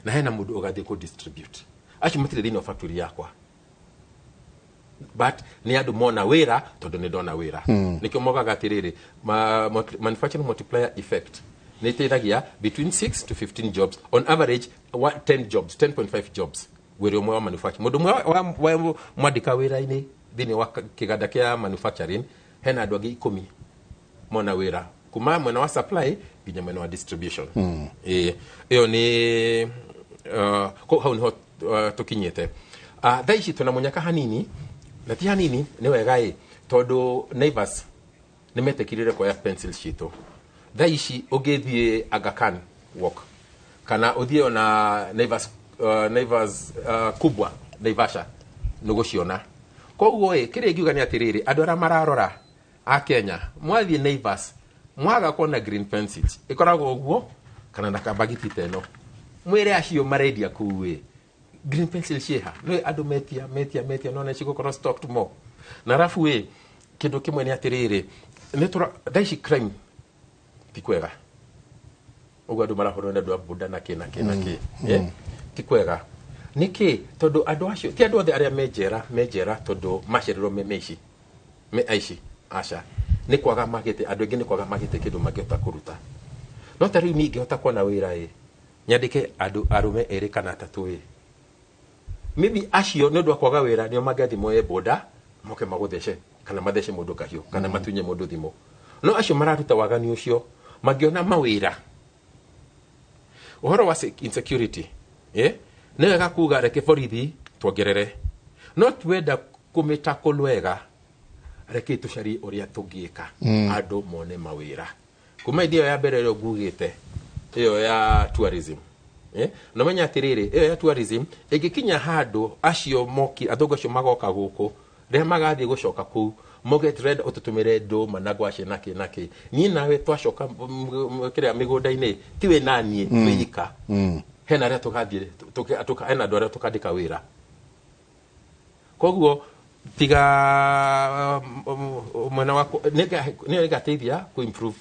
na hena mũndũ ũgathiĩ kũ distribute. Acio matirĩ thĩinĩ wa factory yakwa, but nĩ andũ mona wĩra tondũ nĩ ndona wĩra. Nĩkĩo mogaga atĩrĩrĩ, manufacturing multiplier effect nĩ ĩteithagia between 6 to 15 jobs on average, 10 jobs, 10.5 jobs wĩra ũmwe wa manufacturing. Mũndũ ũmwe wa mwandĩka wĩra-inĩ thĩinĩ wa kĩganda kĩa manufacturing, hena andũ angĩ 10 mona wĩra kuma mwena wa supply nginya mwena wa distribution. Ĩĩ, ĩyo nĩ hau nĩho tũkinyĩte. Thaa ici twĩna mũnyaka hanini, na ti hanini, nĩ wega ĩ, tondũ Naivas nĩ metĩkĩrire kuoya pencil citũ. Thaa ici ũngĩthiĩ Aga Khan Walk kana ũthiĩ ona Naivas, Naivas kubwa Naivasha, nĩ ũgũciona. Koguo ĩ, kĩrĩa ingiuga nĩ atĩrĩrĩ, andũ arĩa mararora a Kenya, mwathiĩ Naivas mwaga kuona green pencils ĩkoragwo ũguo kana na kabagiti ta ĩno, mwĩre acio marendia kũu ĩ, green pencil ciĩha? Nĩ andũ metia metia metia, nona cigũkorwo stocked more. Na arabu ĩ, kĩndũ kĩmwe nĩ atĩrĩrĩ, nĩ tũra thaa ici crime ti kwega ũguo, andũ marahũrwo nĩ andũ a boda na kĩ na kĩ na kĩ. Ti kwega nĩkĩ? Tondũ andũ acio ti andũ othe arĩa me njera, me njera tondũ maciarirwo me meici, me aici, aca. Nĩ kwaga magĩte, andũ aingĩ nĩ kwaga magĩte kĩndũ mangĩhota kũruta. No ta rĩu niĩ ingĩhota kuona wĩra ĩ, nyandĩke andũ arũme erĩ kana atatũ ĩ, maybe acio nĩ ũndũ wa kwaga wĩra nĩo mangĩathiĩ moye boda moke magũthece kana mathece mũndũ kahiũ kana matunye mũndũ thimũ. No acio mararuta wagani ũcio mangĩona mawĩra, ũhoro wa insecurity, nĩ wega kuga reke borithi tuongerere, no twenda kũmĩtakũl wega, reke tũcarie ũrĩa tũngĩka andũ mone mawĩra kuma ĩyo ya mbere ĩrĩa ngugĩte, ĩyo ya tourism. Na menya atĩrĩrĩ, ĩyo ya tourism ĩngĩkinya handũ acio moki, athũngũ acio magoka gũkũ, rĩrĩa magathiĩ gũcoka kũu moge tũrenda ũtũtũmĩre ndũma na ngwacĩ na kĩ na kĩ, niĩ nawe twacoka kĩrĩa mĩgũnda-inĩ tiwe na niĩ twĩ hena arĩa tũgathiĩ hena andũ arĩa tũkandĩka wĩra. Koguo tiga mwena wa nĩ ĩgateithia ku improve,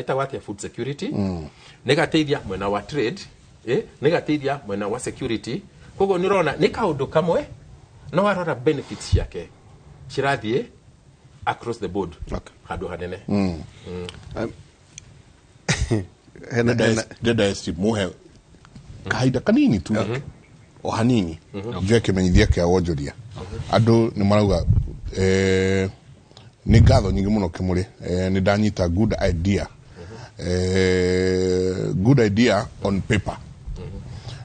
ĩtagwo atĩa, food security, nĩ ĩgateithia mwena wa trade, nĩ ĩgateithia mwena wa security. Koguo nĩ ũrona nĩ kaũndũ kamwe, no warora benefits ciake cirathiĩ across the board handũ hanene. Ndenda esti muhe kahinda kanini tu, o hanini, njoe kĩmenyithia kĩa wonjoria. Andũ nĩ marauga nĩ ngatho nyingĩ mũno Kĩmũrĩ, nĩ ndanyita good idea, good idea on paper,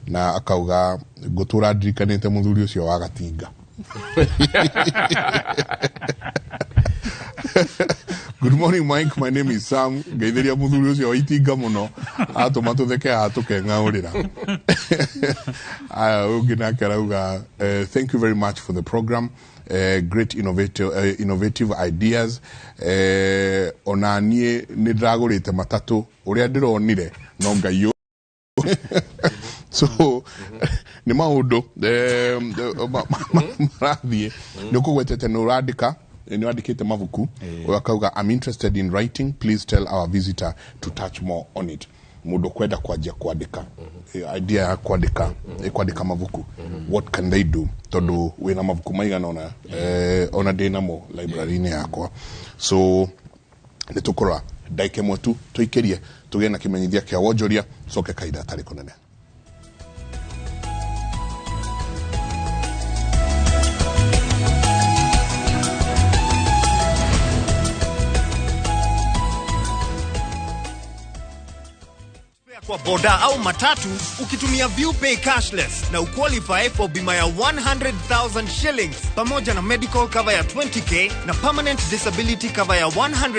na akauga ngũtũra ndirikanĩte mũthuri ũcio wa gatinga. Good morning Mike, my name is Sam. Ngeithĩria mũthuri ũcio wa itinga mũno, atũma tũtheke haha tũkeng'aũrĩra. Aya, ũngĩ nake arauga, thank you very much for the program, great innovative ideas. Ona niĩ nĩ ndĩragũrĩte matatũ ũrĩa ndĩronire no Ngai. So nĩ maũndũ marathiĩ. Nĩ ũkũgwetete nĩ ũrandĩka, nĩ wandĩkĩte mabuku. Ũyũ akauga, I'm interested in writing, please tell our visitor to touch more on it. Mũndũ kwenda kwanjia kwandĩka, idea ya kwandĩka, kwandĩka mabuku, what can they do? Tondũ wĩna mabuku maigana ona, ona ndĩ namo library-inĩ yakwa. So nĩ tũkũrora ndagĩka ĩmwe tu tũikĩrie tũgĩe na kĩmenyithia kĩa wonjoria, coke kahinda gatarĩ kũnene. Kwa boda au matatu ukitumia ViewPay cashless na uqualify for bima ya 100,000 shillings pamoja na medical cover ya 20K na permanent disability cover ya 100